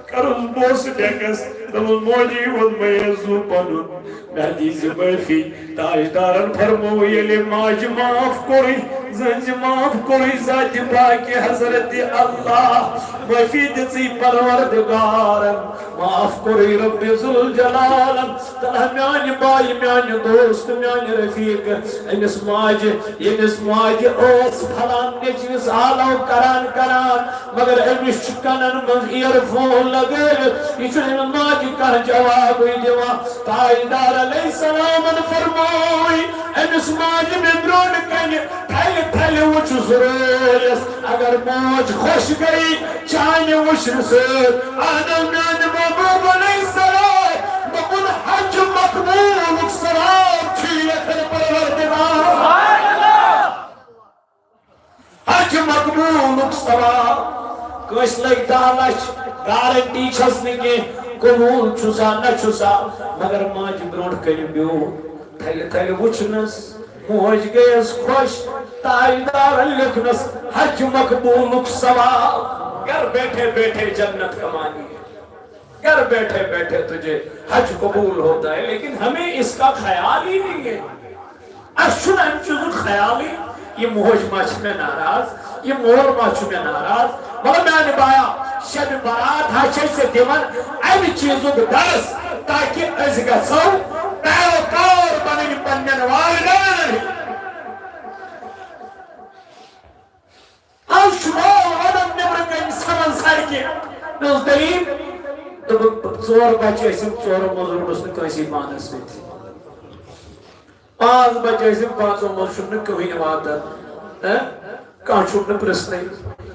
کَرُس بوسہٕ ڈٮ۪کَس، دوٚپُن، موجی ووٚن مےٚ زُو پَنُن، مےٚ دیٖزِ معٲفی۔ تاجدارَن فرموو، ییٚلہِ ماجہِ معاف کوٚرُے، زٲنۍ زِ معاف کوٚرُے ذاتِ پاکہِ حضرت اللہ، معٲفی دِژٕے پروردگارَن، معاف کوٚرُے رب ذوالجلالَن۔ تہٕ میانہِ بایہِ، میانہِ دوست، میانہِ رفیق، أمِس ماجہِ، ییٚمِس ماجہِ ٲس پھلان نیٚچوِس آلو کران کران، مگر أمِس چھُ کنن منٛز earphone لگٲوِتھ، یہِ چھُنہٕ أمِس ماجہِ کانٛہہ جوابٕے دِوان۔ تاجدار علیہ السلامن فرمووٕے، أمِس ماجہِ مےٚ برٛونٛٹھ کنہِ تھلہِ تھلہِ وُچھ ضروٗرس، اگر موج خۄش گٔیہِ، چانہِ وٕچھنہٕ سۭتۍ۔ اہن حظ، میانہِ محبوب علیہ السلام، دوٚپُن، حج مقبولُک ثواب چھُ یژھان پروردگار۔ حج مقبولُک ثواب۔ کٲنٛسہِ لٔگۍ دَہ لَچھ، گارنٹی چھَس نہٕ کینٛہہ، قبوٗل چھُسا نہ چھُسا، مگر ماجہِ برونٛٹھ کَنہِ بیوٗٹھ، تھَلہِ تھَلہِ وٕچھنَس۔ موج گٔیَس خۄش، تاجدارن لیوٚکھنَس حج مقبولُک ثواب۔ گھر بیٹھے بیٹھے جنت کمانی ہے، گھر بیٹھے بیٹھے تجھے حج قبول ہوتا ہے، لیکن ہمیں اس کا خیال ہی نہیں ہے۔ اَسہِ چھُنہٕ اَمہِ چیٖزُک خیالٕے، یہِ موج ما چھِ مےٚ ناراض، یہِ مول ما چھُ مےٚ ناراض۔ مطلب میانہِ بایا، شبِ برات ہا چھِ أسۍ دِوان اَمہِ چیٖزُک درس، تاکہِ أسۍ گژھو پیروکار بنٕنۍ پننٮ۪ن والدینن ہٕنٛدۍ۔ آز چھُ مول ونان نیبرٕ کنہِ سمن سڑکہِ۔ مےٚ اوس دٔلیٖل۔ دوٚپُن، ژور بچہِ ٲسِم، ژورو منٛز روٚٹُس نہٕ کٲنٛسی پانس سۭتۍ۔ پانٛژھ بچہِ ٲسِم، پانٛژو منٛز چھُم نہٕ کٕہٕنۍ واتان۔ ہہ؟ کانٛہہ چھُم نہٕ پرژھنٕے۔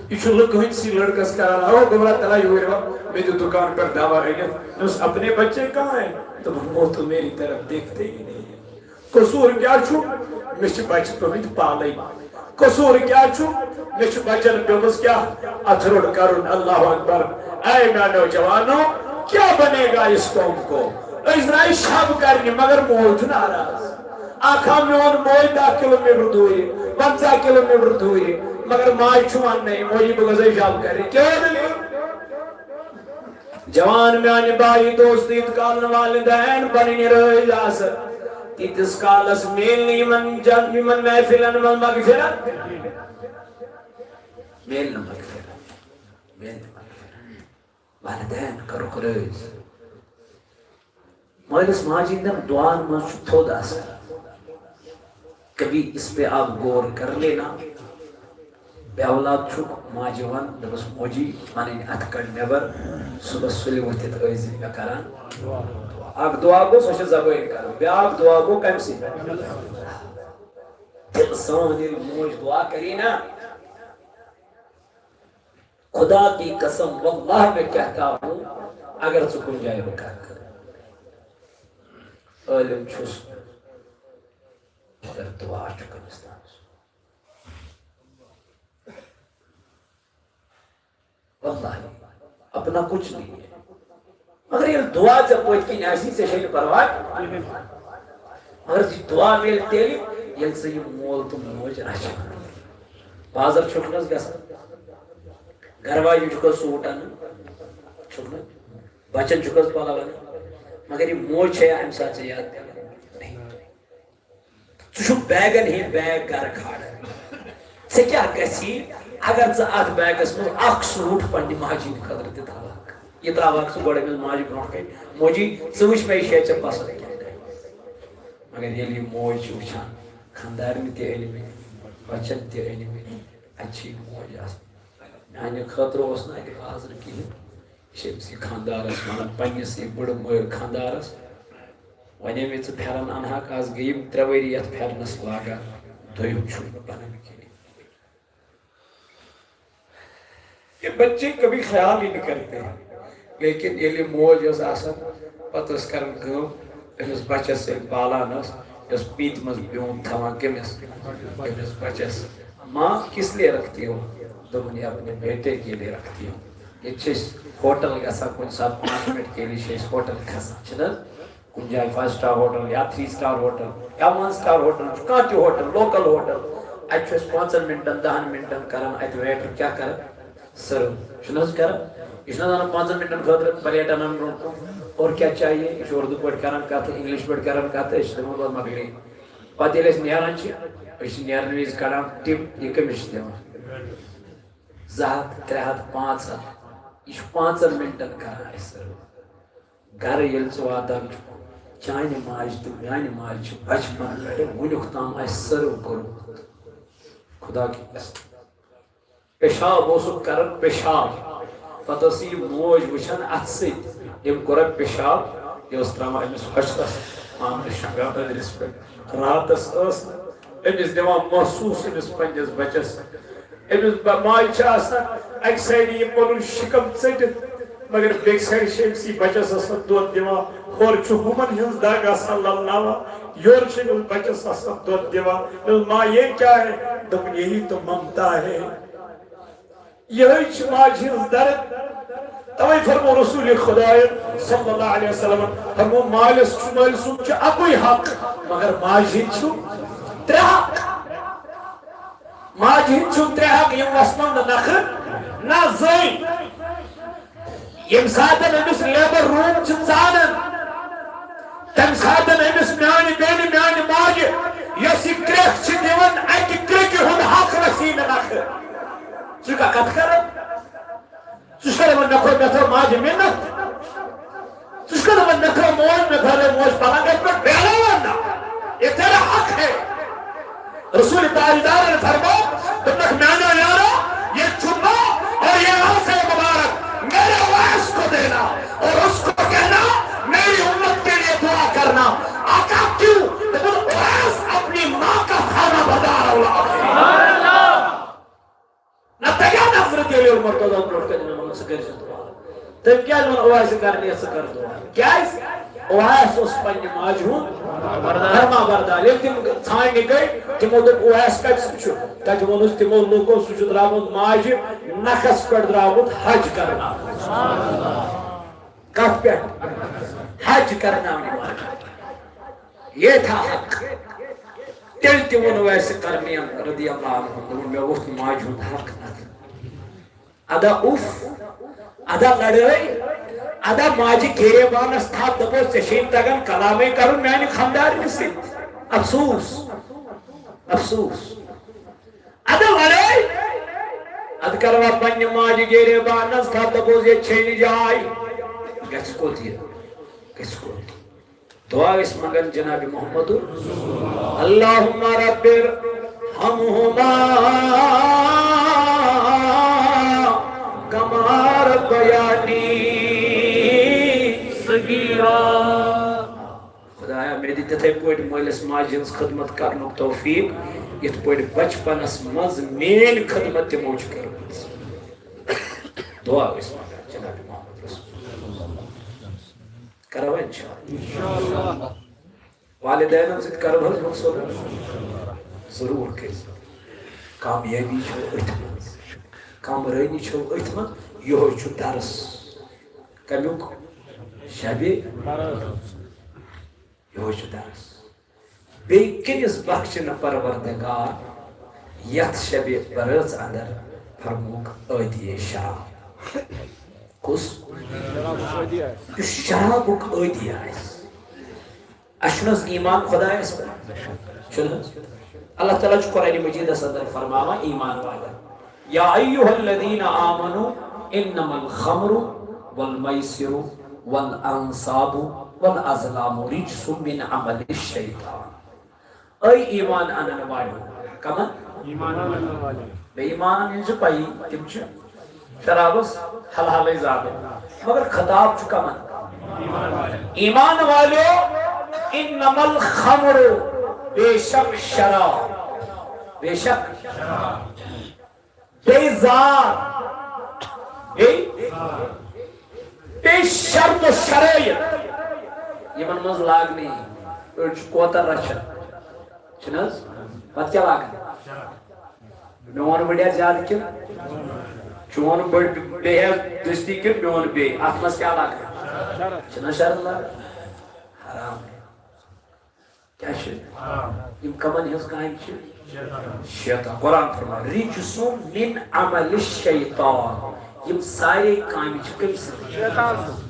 یہِ چھُ لُکہٕ ہٕنٛدۍ سٕے لڑکس کران، او گوٚبرا، تلا یوٗرۍ وَل، مےٚ دیُت دُکان پٮ۪ٹھ دوا أنِتھ۔ مےٚ اوس اپنے بچے کہاں ہے؟ دوٚپُن، وہ تو میری طرف دیکھتے ہی نہیں ہے۔ قصوٗر کیٛاہ چھُ؟ مےٚ چھِ بچہِ پیٚمٕتۍ پالٕنۍ۔ قصوٗر کیٛاہ چھُ؟ مےٚ چھُ بچن پیٚمٕژ کیٛاہ؟ اَتھٕ روٚٹ کرُن۔ اللہ اکبر۔ اے میانیو جوانو، کیا بنے گا اس قوم کو؟ أسۍ درٛاے شب کرنہِ، مگر مول چھُ ناراض۔ اکھ آو میون بوے دَہ کلوٗ میٖٹر دوٗرِ، پنٛژاہ کلوٗ میٖٹر دوٗرِ، مگر ماجہِ چھُ وننَے، موجی بہٕ گژھے شب کرنہِ۔ کیٛاہ دٔلیٖل؟ جوان میانہِ بایہِ دوست، ییٖتِس کال نہٕ والدین پنٕنۍ رٲضۍ آسن، تیٖتِس کالس میلہِ نہٕ یِمن جن-، یِمن محفلن منٛز مغفرت۔ میلہِ نہٕ مغفرت۔ میلہِ نہٕ مغفرت۔ والدین کرُکھ رٲضۍ۔ مٲلِس ماجہِ ہٕنٛدٮ۪ن دُعاہن منٛز چھُ تھوٚد اثر۔ کبھی اس پہ آپ غور کر لینا۔ بے اولاد چھُکھ، ماجہِ وَن، دوٚپُس، موجی، پَنٕنۍ اَتھٕ کَڑ نٮ۪بر، صُبحس سُلہِ ؤتھِتھ ٲسۍ زِ مےٚ کران۔ اکھ دُعا گوٚو، سۄ چھےٚ زبٲنۍ کران، بیٛاکھ دُعا گوٚو کَمہِ سۭتۍ؟ دِل سان ییٚلہِ موج دُعا کَرِ نا، خدا کی قسم، واللہ میں کہتا ہوں، اگر ژٕ کُنہِ جایہِ بہٕ کَتھ کَرٕ، عٲلِم چھُس، مگر دُعا چھُ کٔمِس تام۔ اپنا کچھ نہیں ہے۔ مگر ییٚلہِ دُعا ژےٚ پٔتۍ کِنۍ آسی، ژےٚ چھے نہٕ پرواے۔ مگر یہِ دُعا میلہِ تیٚلہِ، ییٚلہِ ژٕ یہِ مول تہٕ موج رچھِ۔ بازر چھُکھ نہٕ حظ گژھان؟ گرٕ واجٮ۪ن چھُکھ حظ سوٗٹ اَنان؟ چھُکھ نہٕ؟ بچن چھُکھ حظ پلو اَنان؟ مگر یہِ موج چھے اَمہِ ساتہٕ ژےٚ یاد پٮ۪وان؟ نہیں۔ ژٕ چھُکھ بیگن ہٕنٛدۍ بیگ گرٕ کھالان۔ ژےٚ کیٛاہ گژھی اگر ژٕ اتھ بیگس منٛز اکھ سوٗٹ پننہِ ماجہِ ہٕنٛدِ خٲطرٕ تہِ تھاوکھ؟ یہِ ترٛاوکھ ژٕ گۄڈٕ أمِس ماجہِ برونٛٹھ کنہِ، "موجی، ژٕ وٕچھ مےٚ، یہِ چھا ژےٚ پسنٛد کِنہٕ نہٕ؟" مگر ییٚلہِ یہِ موج چھِ وٕچھان، خانٛدارنہِ تہِ أنۍ مٕتۍ، بچن تہِ أنۍ مٕتۍ، اتہِ چھِ یہِ موج آسان۔ میانہِ خٲطرٕ اوس نہٕ اتہِ بازر کِہیٖنۍ۔ یہِ چھِ أمِس یہِ خانٛدارس ونان، پننِس یہِ بٕڑٕ مٲلۍ خانٛدارس۔ وۄنۍ ییٚمہِ ژٕ پھٮ۪رن انہاکھ، از گٔے یِم ترٛےٚ ؤری یتھ پھٮ۪رنس لاگان، دوٚیُم چھُنہٕ بنان کِہیٖنۍ۔ یہ بچے کبھی خیال ہی نہیں کرتے۔ لیکن ییٚلہِ موج ٲس آسان، پتہٕ ٲس کران کٲم، أمِس بچس ییٚلہِ پالان ٲس، یہِ ٲس پیٖنتہِ منٛز بیوٗن تھاوان کٔمِس؟ أمِس بچس۔ "ماں کس لیے رکھتی ہو؟" دوٚپُن، "یہ اپنے بیٹے کے لیے رکھتی ہوں۔" ییٚتہِ چھِ أسۍ ہوٹل گژھان کُنہِ ساتہٕ، پانٛژھ منٹ کے لیے چھِ أسۍ ہوٹل کھسان، چھِنہٕ حظ؟ کُنہِ جایہِ فایو سٹار ہوٹل یا تھری سٹار ہوٹل یا ون سٹار ہوٹل چھُ، کانٛہہ تہِ ہوٹل، لوکل ہوٹل، اتہِ چھُ أسۍ پانٛژن منٹن، دہن منٹن کران اتہِ ویٹر کیٛاہ کران؟ سرو۔ چھُنہٕ حظ کران؟ یہِ چھُنہٕ حظ انان پانٛژن منٹن خٲطرٕ پلیٹ انان برونٛہہ کُن؟ اور کیا چاہیے؟ یہِ چھُ اردو پٲٹھۍ کران کتھ، انگلش پٲٹھۍ کران کتھ، أسۍ چھِ دپان، "وَلہٕ مۄکلے۔" پتہٕ ییٚلہِ أسۍ نیران چھِ، أسۍ چھِ نیرن وِزِ کڑان ٹِپ، یہِ کٔمِس چھِ دِوان؟ زٕ ہتھ، ترٛےٚ ہتھ، پانٛژھ ہتھ۔ یہِ چھُ پانٛژن منٹن کران اَسہِ سرو۔ گرٕ ییٚلہِ ژٕ واتان چھُکھ، چانہِ ماجہِ تہٕ میانہِ ماجہِ چھُ بچپن پٮ۪ٹھٕ وُنیُک تام اَسہِ سرو کوٚرمُت۔ خدا کی قسم۔ پیشاب اوسُکھ کران، پیشاب۔ پتہٕ ٲس یہِ موج وٕچھان اَتھٕ سۭتۍ، أمۍ کوٚرا پیشاب؟ یہِ اوس ترٛاوان أمِس ہۄچھتس، پانہٕ شۄنٛگان أدرِس پٮ۪ٹھ۔ راتس ٲس نہٕ أمِس دِوان محسوٗس، أمِس پننِس بچس۔ أمِس ب-، ماجہِ چھِ آسان اَکہِ سایڈٕ یہِ پنُن شِکم ژٔٹِتھ، مگر بیٚکہِ سایڈٕ چھِ أمِس یہِ بچس آسان دۄد دِوان۔ ہورٕ چھُ ہُمن ہٕنٛز دگ آسان للناوان، یورٕ چھِ أمِس بچس آسان دۄد دِوان۔ دوٚپُن، "ماں، یہ کیا ہے؟" دوٚپُن، "یہی تو ممتا ہے۔" یہے چھِ ماجہِ ہٕنٛز درد۔ توے فرمو رسول خدایَن صلی اللہ علیہ وسلم، فرمو، مالِس چھُ، مٲلۍ سُنٛد چھُ اَکُے حق، مگر ماجہِ ہٕنٛدۍ چھُ ترٛےٚ حق۔ ماجہِ ہٕنٛدۍ چھُ ترٛےٚ حق، یِم وَسنو نہٕ نَکھٕ نہ زٔنۍ۔ ییٚمہِ ساتہٕ أمِس لیبر روٗم چھِ ژانان، تَمہِ ساتہٕ أمِس میانہِ بیٚنہِ، میانہِ ماجہِ، یۄس یہِ کرٛٮ۪کھ چھِ دِوان، اَکہِ کرٛٮ۪کہِ ہُنٛد حق وَسی نہٕ نَکھٕ۔ ژٕ چھُکھا کَتھ کران؟ ژٕ چھُکھا دَپان، مےٚ کھوٚت، مےٚ تھٲو ماجہِ مِنت؟ ژٕ چھُکھا دَپان، مےٚ تھٲو موج، مےٚ تھٲو موج پلنٛگس پٮ۪ٹھ بیٚہناوان نہ؟ یہ تیرا حق ہے۔ رسول تاجدار نے فرمایا، تم تک میانو یارو، یہ چمبا اور یہ عرصہ مبارک میرے اویس کو دینا اور اس کو کہنا، میری امت کے لیے دعا کرنا۔ آقا کیوں؟ تو اویس اپنی ماں کا فرما بردار اولاد ہے۔ نہ تگیا نہ حضرت علی اور مرتضیٰ برونٛٹھ کنہِ وَنان، ژٕ کٔرۍ زِ دُعا۔ تٔمۍ کیٛازِ ووٚن اویسہِ کرنہِ، ژٕ کر دُعا؟ کیٛازِ؟ اویس اوس پننہِ ماجہِ ہُنٛد فرما بردار۔ ییٚلہِ تِم ژھانٛڈنہِ گٔے، تِمو دوٚپ، "اویس کتہِ سُہ چھُ؟" تتہِ ووٚنُس تِمو لوٗکو، "سُہ چھُ درٛامُت ماجہِ نکھس پٮ۪ٹھ درٛامُت حج کرناونہِ۔" کتھ پٮ۪ٹھ؟ حج کرناونہِ ماجہِ۔ یہ تھا حق۔ تیٚلہِ تہِ ووٚن اویس قرنین رضی اللہ عنہ، دوٚپُن، مےٚ ووٚتھ ماجہِ ہُنٛد حق نکھٕ۔ ادا اُف، ادا لڑٲے، ادا ماجہِ گریبانس تھپھ، دپو، "ژےٚ چھے نہٕ تگان کلامے کرُن میانہِ خاندارنہِ سۭتۍ۔" افسوس، افسوس۔ ادا لڑٲے، ادٕ کروا پننہِ ماجہِ گریبانس تھپھ، دپوس، "ییٚتہِ چھے نہٕ جاے۔" گژھِ کوٚت یہِ؟ گژھِ کوٚت؟ دعا ٲسۍ منگان جناب محمد، اللہم رب ارحمہما کما ربیانی صغیرا۔ خدایا، مےٚ دِ تِتھے پٲٹھۍ مٲلِس ماجہِ ہٕنٛز خدمت کرنُک توفیق، یِتھ پٲٹھۍ بچپنس منٛز میٲنۍ خدمت تِمو چھِ کٔرمٕژ۔ دعا ٲسۍ منگان جناب محمد رسول۔ کرو انشاءاللہ۔ والدینن سۭتۍ کرو حظ مقصد؟ ضروٗر کٔرِو۔ کامیٲبی چھو أتھۍ منٛز، کامرٲنی چھو أتھۍ منٛز، یہوے چھُ درس۔ کمیُک؟ شبِ۔ یہوے چھُ درس۔ بیٚیہِ کٔمِس بخشنہٕ پروردگار یتھ شبِ برٲژ اندر فرمووُکھ عٲدی شراب؟ کُس؟ یُس شرابُک عٲدی آسہِ۔ اَسہِ چھُنہٕ حظ ایمان خۄدایَس پٮ۪ٹھ؟ چھُنہٕ حظ؟ اللہ تعالیٰ چھُ قرآن مجیدَس اندر فرماوان ایمان والٮ۪ن، یا ایھا الذین آمنوا انما الخمر والمیسر والانصاب والازلام رجس من عمل الشیطان۔ اے ایمان انن والو، کمن؟ ایمان انن والو۔ بے ایمانن ہٕنٛز چھِ پَیی، تِم چھِ شرابس حلحلٕے زیادٕ۔ مگر خطاب چھُ کمن؟ ایمان والو، انما الخمر، بے شک شراب، بے شک بیٚیہِ زار، بیٚیہِ، بیٚیہِ شرط و شرٲیط یِمن منٛز لاگنہٕ یِن۔ أڑۍ چھِ کوتر رچھان، چھِنہٕ حظ؟ پتہٕ کیٛاہ لاگان؟ میون بٔڑیا زیادٕ کِنہٕ چون بٔڑ بیٚیہِ ہٮ۪س دٔستی کِنہٕ میون بیٚیہِ؟ اتھ منٛز کیٛاہ لاگان؟ چھِنہٕ شرط لاگان؟ حرام۔ کیٛاہ چھِ؟ یِم کمن ہٕنٛز کامہِ چھِ؟ شیطان۔ قرآن فرمان، رجس من عمل الشیطان۔ یِم سارے کامہِ چھِ کٔمۍ سٕنٛز؟ شیطان سٕنٛز۔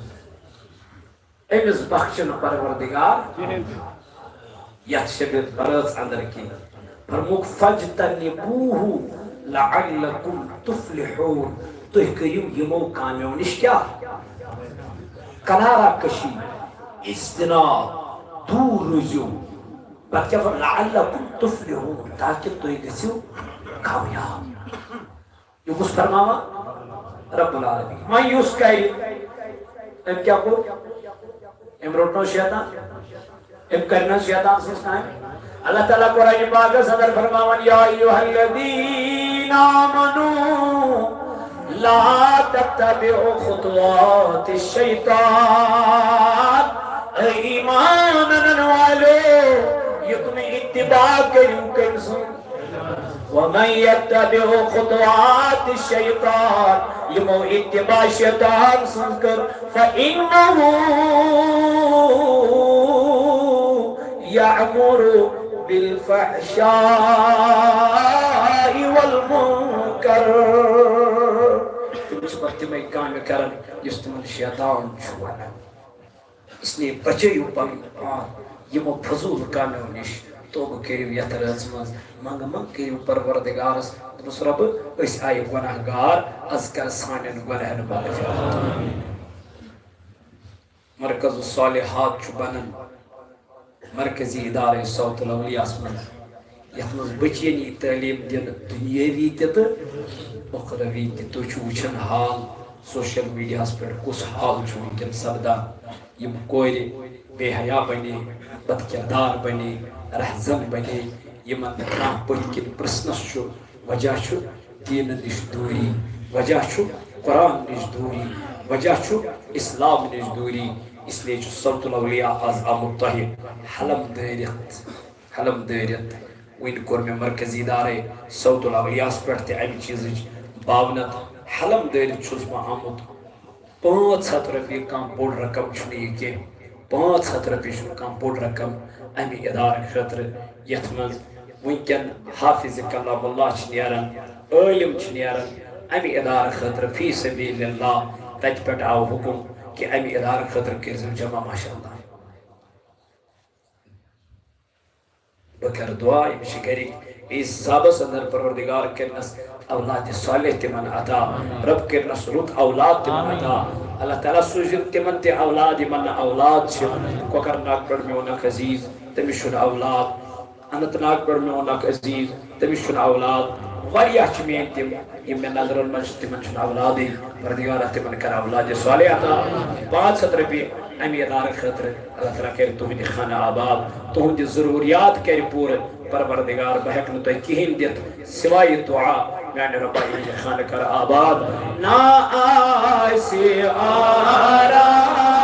أمِس بخشہِ نہٕ پروردگار کِہیٖنۍ تہِ۔ یتھ شبِ برٲژ اندر کینٛہہ۔ فرمووُکھ، فاجتنبوہ لعلکم تفلحون۔ تُہۍ کٔرِو یِمو کامیو نِش کیٛاہ؟ کنارہ کشی، اجتناب، دوٗر روٗزِو۔ پتہٕ کیٛاہ فرموو؟ لعلکم تفلحون، تاکہِ تُہۍ گٔژھِو کامیاب۔ یہِ کُس فرماوان؟ رب العالمین۔ وۄنۍ یُس کرِ، أمۍ کیٛاہ کوٚر؟ أمۍ روٚٹ نہٕ شیطان؟ أمۍ کرِ نہٕ شیطان سٕنٛز کامہِ؟ اللہ تعالیٰ قرآن پاکس اندر فرماوان، یا ایھا الذین آمنوا لا تتبعوا خطوات الشیطان۔ اے ایمان انن والو، یہِ تُہۍ اتباع کٔرِو کٔمۍ سُنٛد؟ ومن یتبع خطوات الشیطان، یِمو اتباع شیطان سٕنٛز کٔر، فإنه یأمر بالفحشاء والمنکر۔ تِم چھِ پتہٕ تِمے کامہِ کران یُس تِمن شیطان چھُ ونان۔ اس لیے بچٲیِو پنُن پان یِمو فضوٗل کامیو نِش۔ توبہٕ کٔرِو یتھ رٲژ منٛز، منٛگہٕ منٛگ کٔرِو پروردگارس، دوٚپُس، رۄبہٕ، أسۍ آیہِ گۄناہ گار، از کر سانٮ۪ن گۄناہن مغفرت۔ مرکز الصالحات چھُ بنان مرکزی ادارے صوت الاولیاءس منٛز، یتھ منٛز بچین یی تعلیٖم دِنہٕ دُنیٲوی تہِ تہٕ اُخروی تہِ۔ تُہۍ چھِو وٕچھان حال سوشل میڈیاہس پٮ۪ٹھ کُس حال چھُ وٕنکیٚن سپدان۔ یِم کورِ بے حیا بنے، بد کردار بنے، رہزن بنے، یِمن نہٕ کانٛہہ پٔتۍ کِنۍ پرژھنس چھُ۔ وجہ چھُ دیٖنہٕ نِش دوٗری، وجہ چھُ قرآن نِش دوٗری، وجہ چھُ اسلام نِش دوٗری۔ اس لیے چھُ صوت الاولیاء از آمُت تۄہہِ حلم دٲرِتھ، حلم دٲرِتھ۔ وٕنۍ کوٚر مےٚ مرکزی ادارے صوت الاولیاءس پٮ۪ٹھ تہِ امہِ چیٖزٕچ باونت۔ حلم دٲرِتھ چھُس بہٕ آمُت۔ پانٛژھ ہتھ رۄپیہِ کانٛہہ بوٚڑ رقم چھُنہٕ یہِ کینٛہہ۔ پانٛژھ ہتھ رۄپیہِ چھُنہٕ کانٛہہ بوٚڑ رقم امہِ ادارٕ خٲطرٕ، یتھ منٛز وٕنکیٚن حافظ کلام اللہ چھِ نیران، عٲلم چھِ نیران امہِ ادارٕ خٲطرٕ فی سبیل اللہ۔ تتہِ پٮ۪ٹھ آو حکم کہِ امہِ ادارٕ خٲطرٕ کٔرۍزیو جمع، ماشاء اللہ۔ بہٕ کرٕ دعا، یِم چھِ گرِکۍ، بیٚیِس حسابس اندر پروردگار کٔرنس اولاد صالح تِمن عطا، رب کٔرنس رُت اولاد تِمن عطا۔ اللہ تعالیٰ سوٗزِن تِمن تہِ اولاد، یِمن نہٕ اولاد چھِ۔ کۄکرناگ پٮ۪ٹھ میون اکھ عزیز، تٔمِس چھُنہٕ اولاد۔ اننت ناگ پٮ۪ٹھ میون اکھ عزیز، تٔمِس چھُنہٕ اولاد۔ واریاہ چھِ میٲنۍ تِم، یِم مےٚ نظرن منٛز چھِ، تِمن چھُنہٕ اولادٕے۔ پروردگارا، تِمن کر اولاد صالح عطا۔ پانٛژھ ہتھ رۄپیہِ امہِ ادارٕ خٲطرٕ۔ اللہ تعالیٰ کرِ تُہنٛدِ خانہٕ آباد، تُہنٛدِ ضروٗریات کرِ پوٗرٕ۔ پروردگار، بہٕ ہٮ۪کہٕ نہٕ تۄہہِ کِہیٖنۍ دِتھ سوائے دعا۔ میانہِ رۄبا، یِہنٛدِ خانہٕ کر آباد۔ نہ آسہِ آرام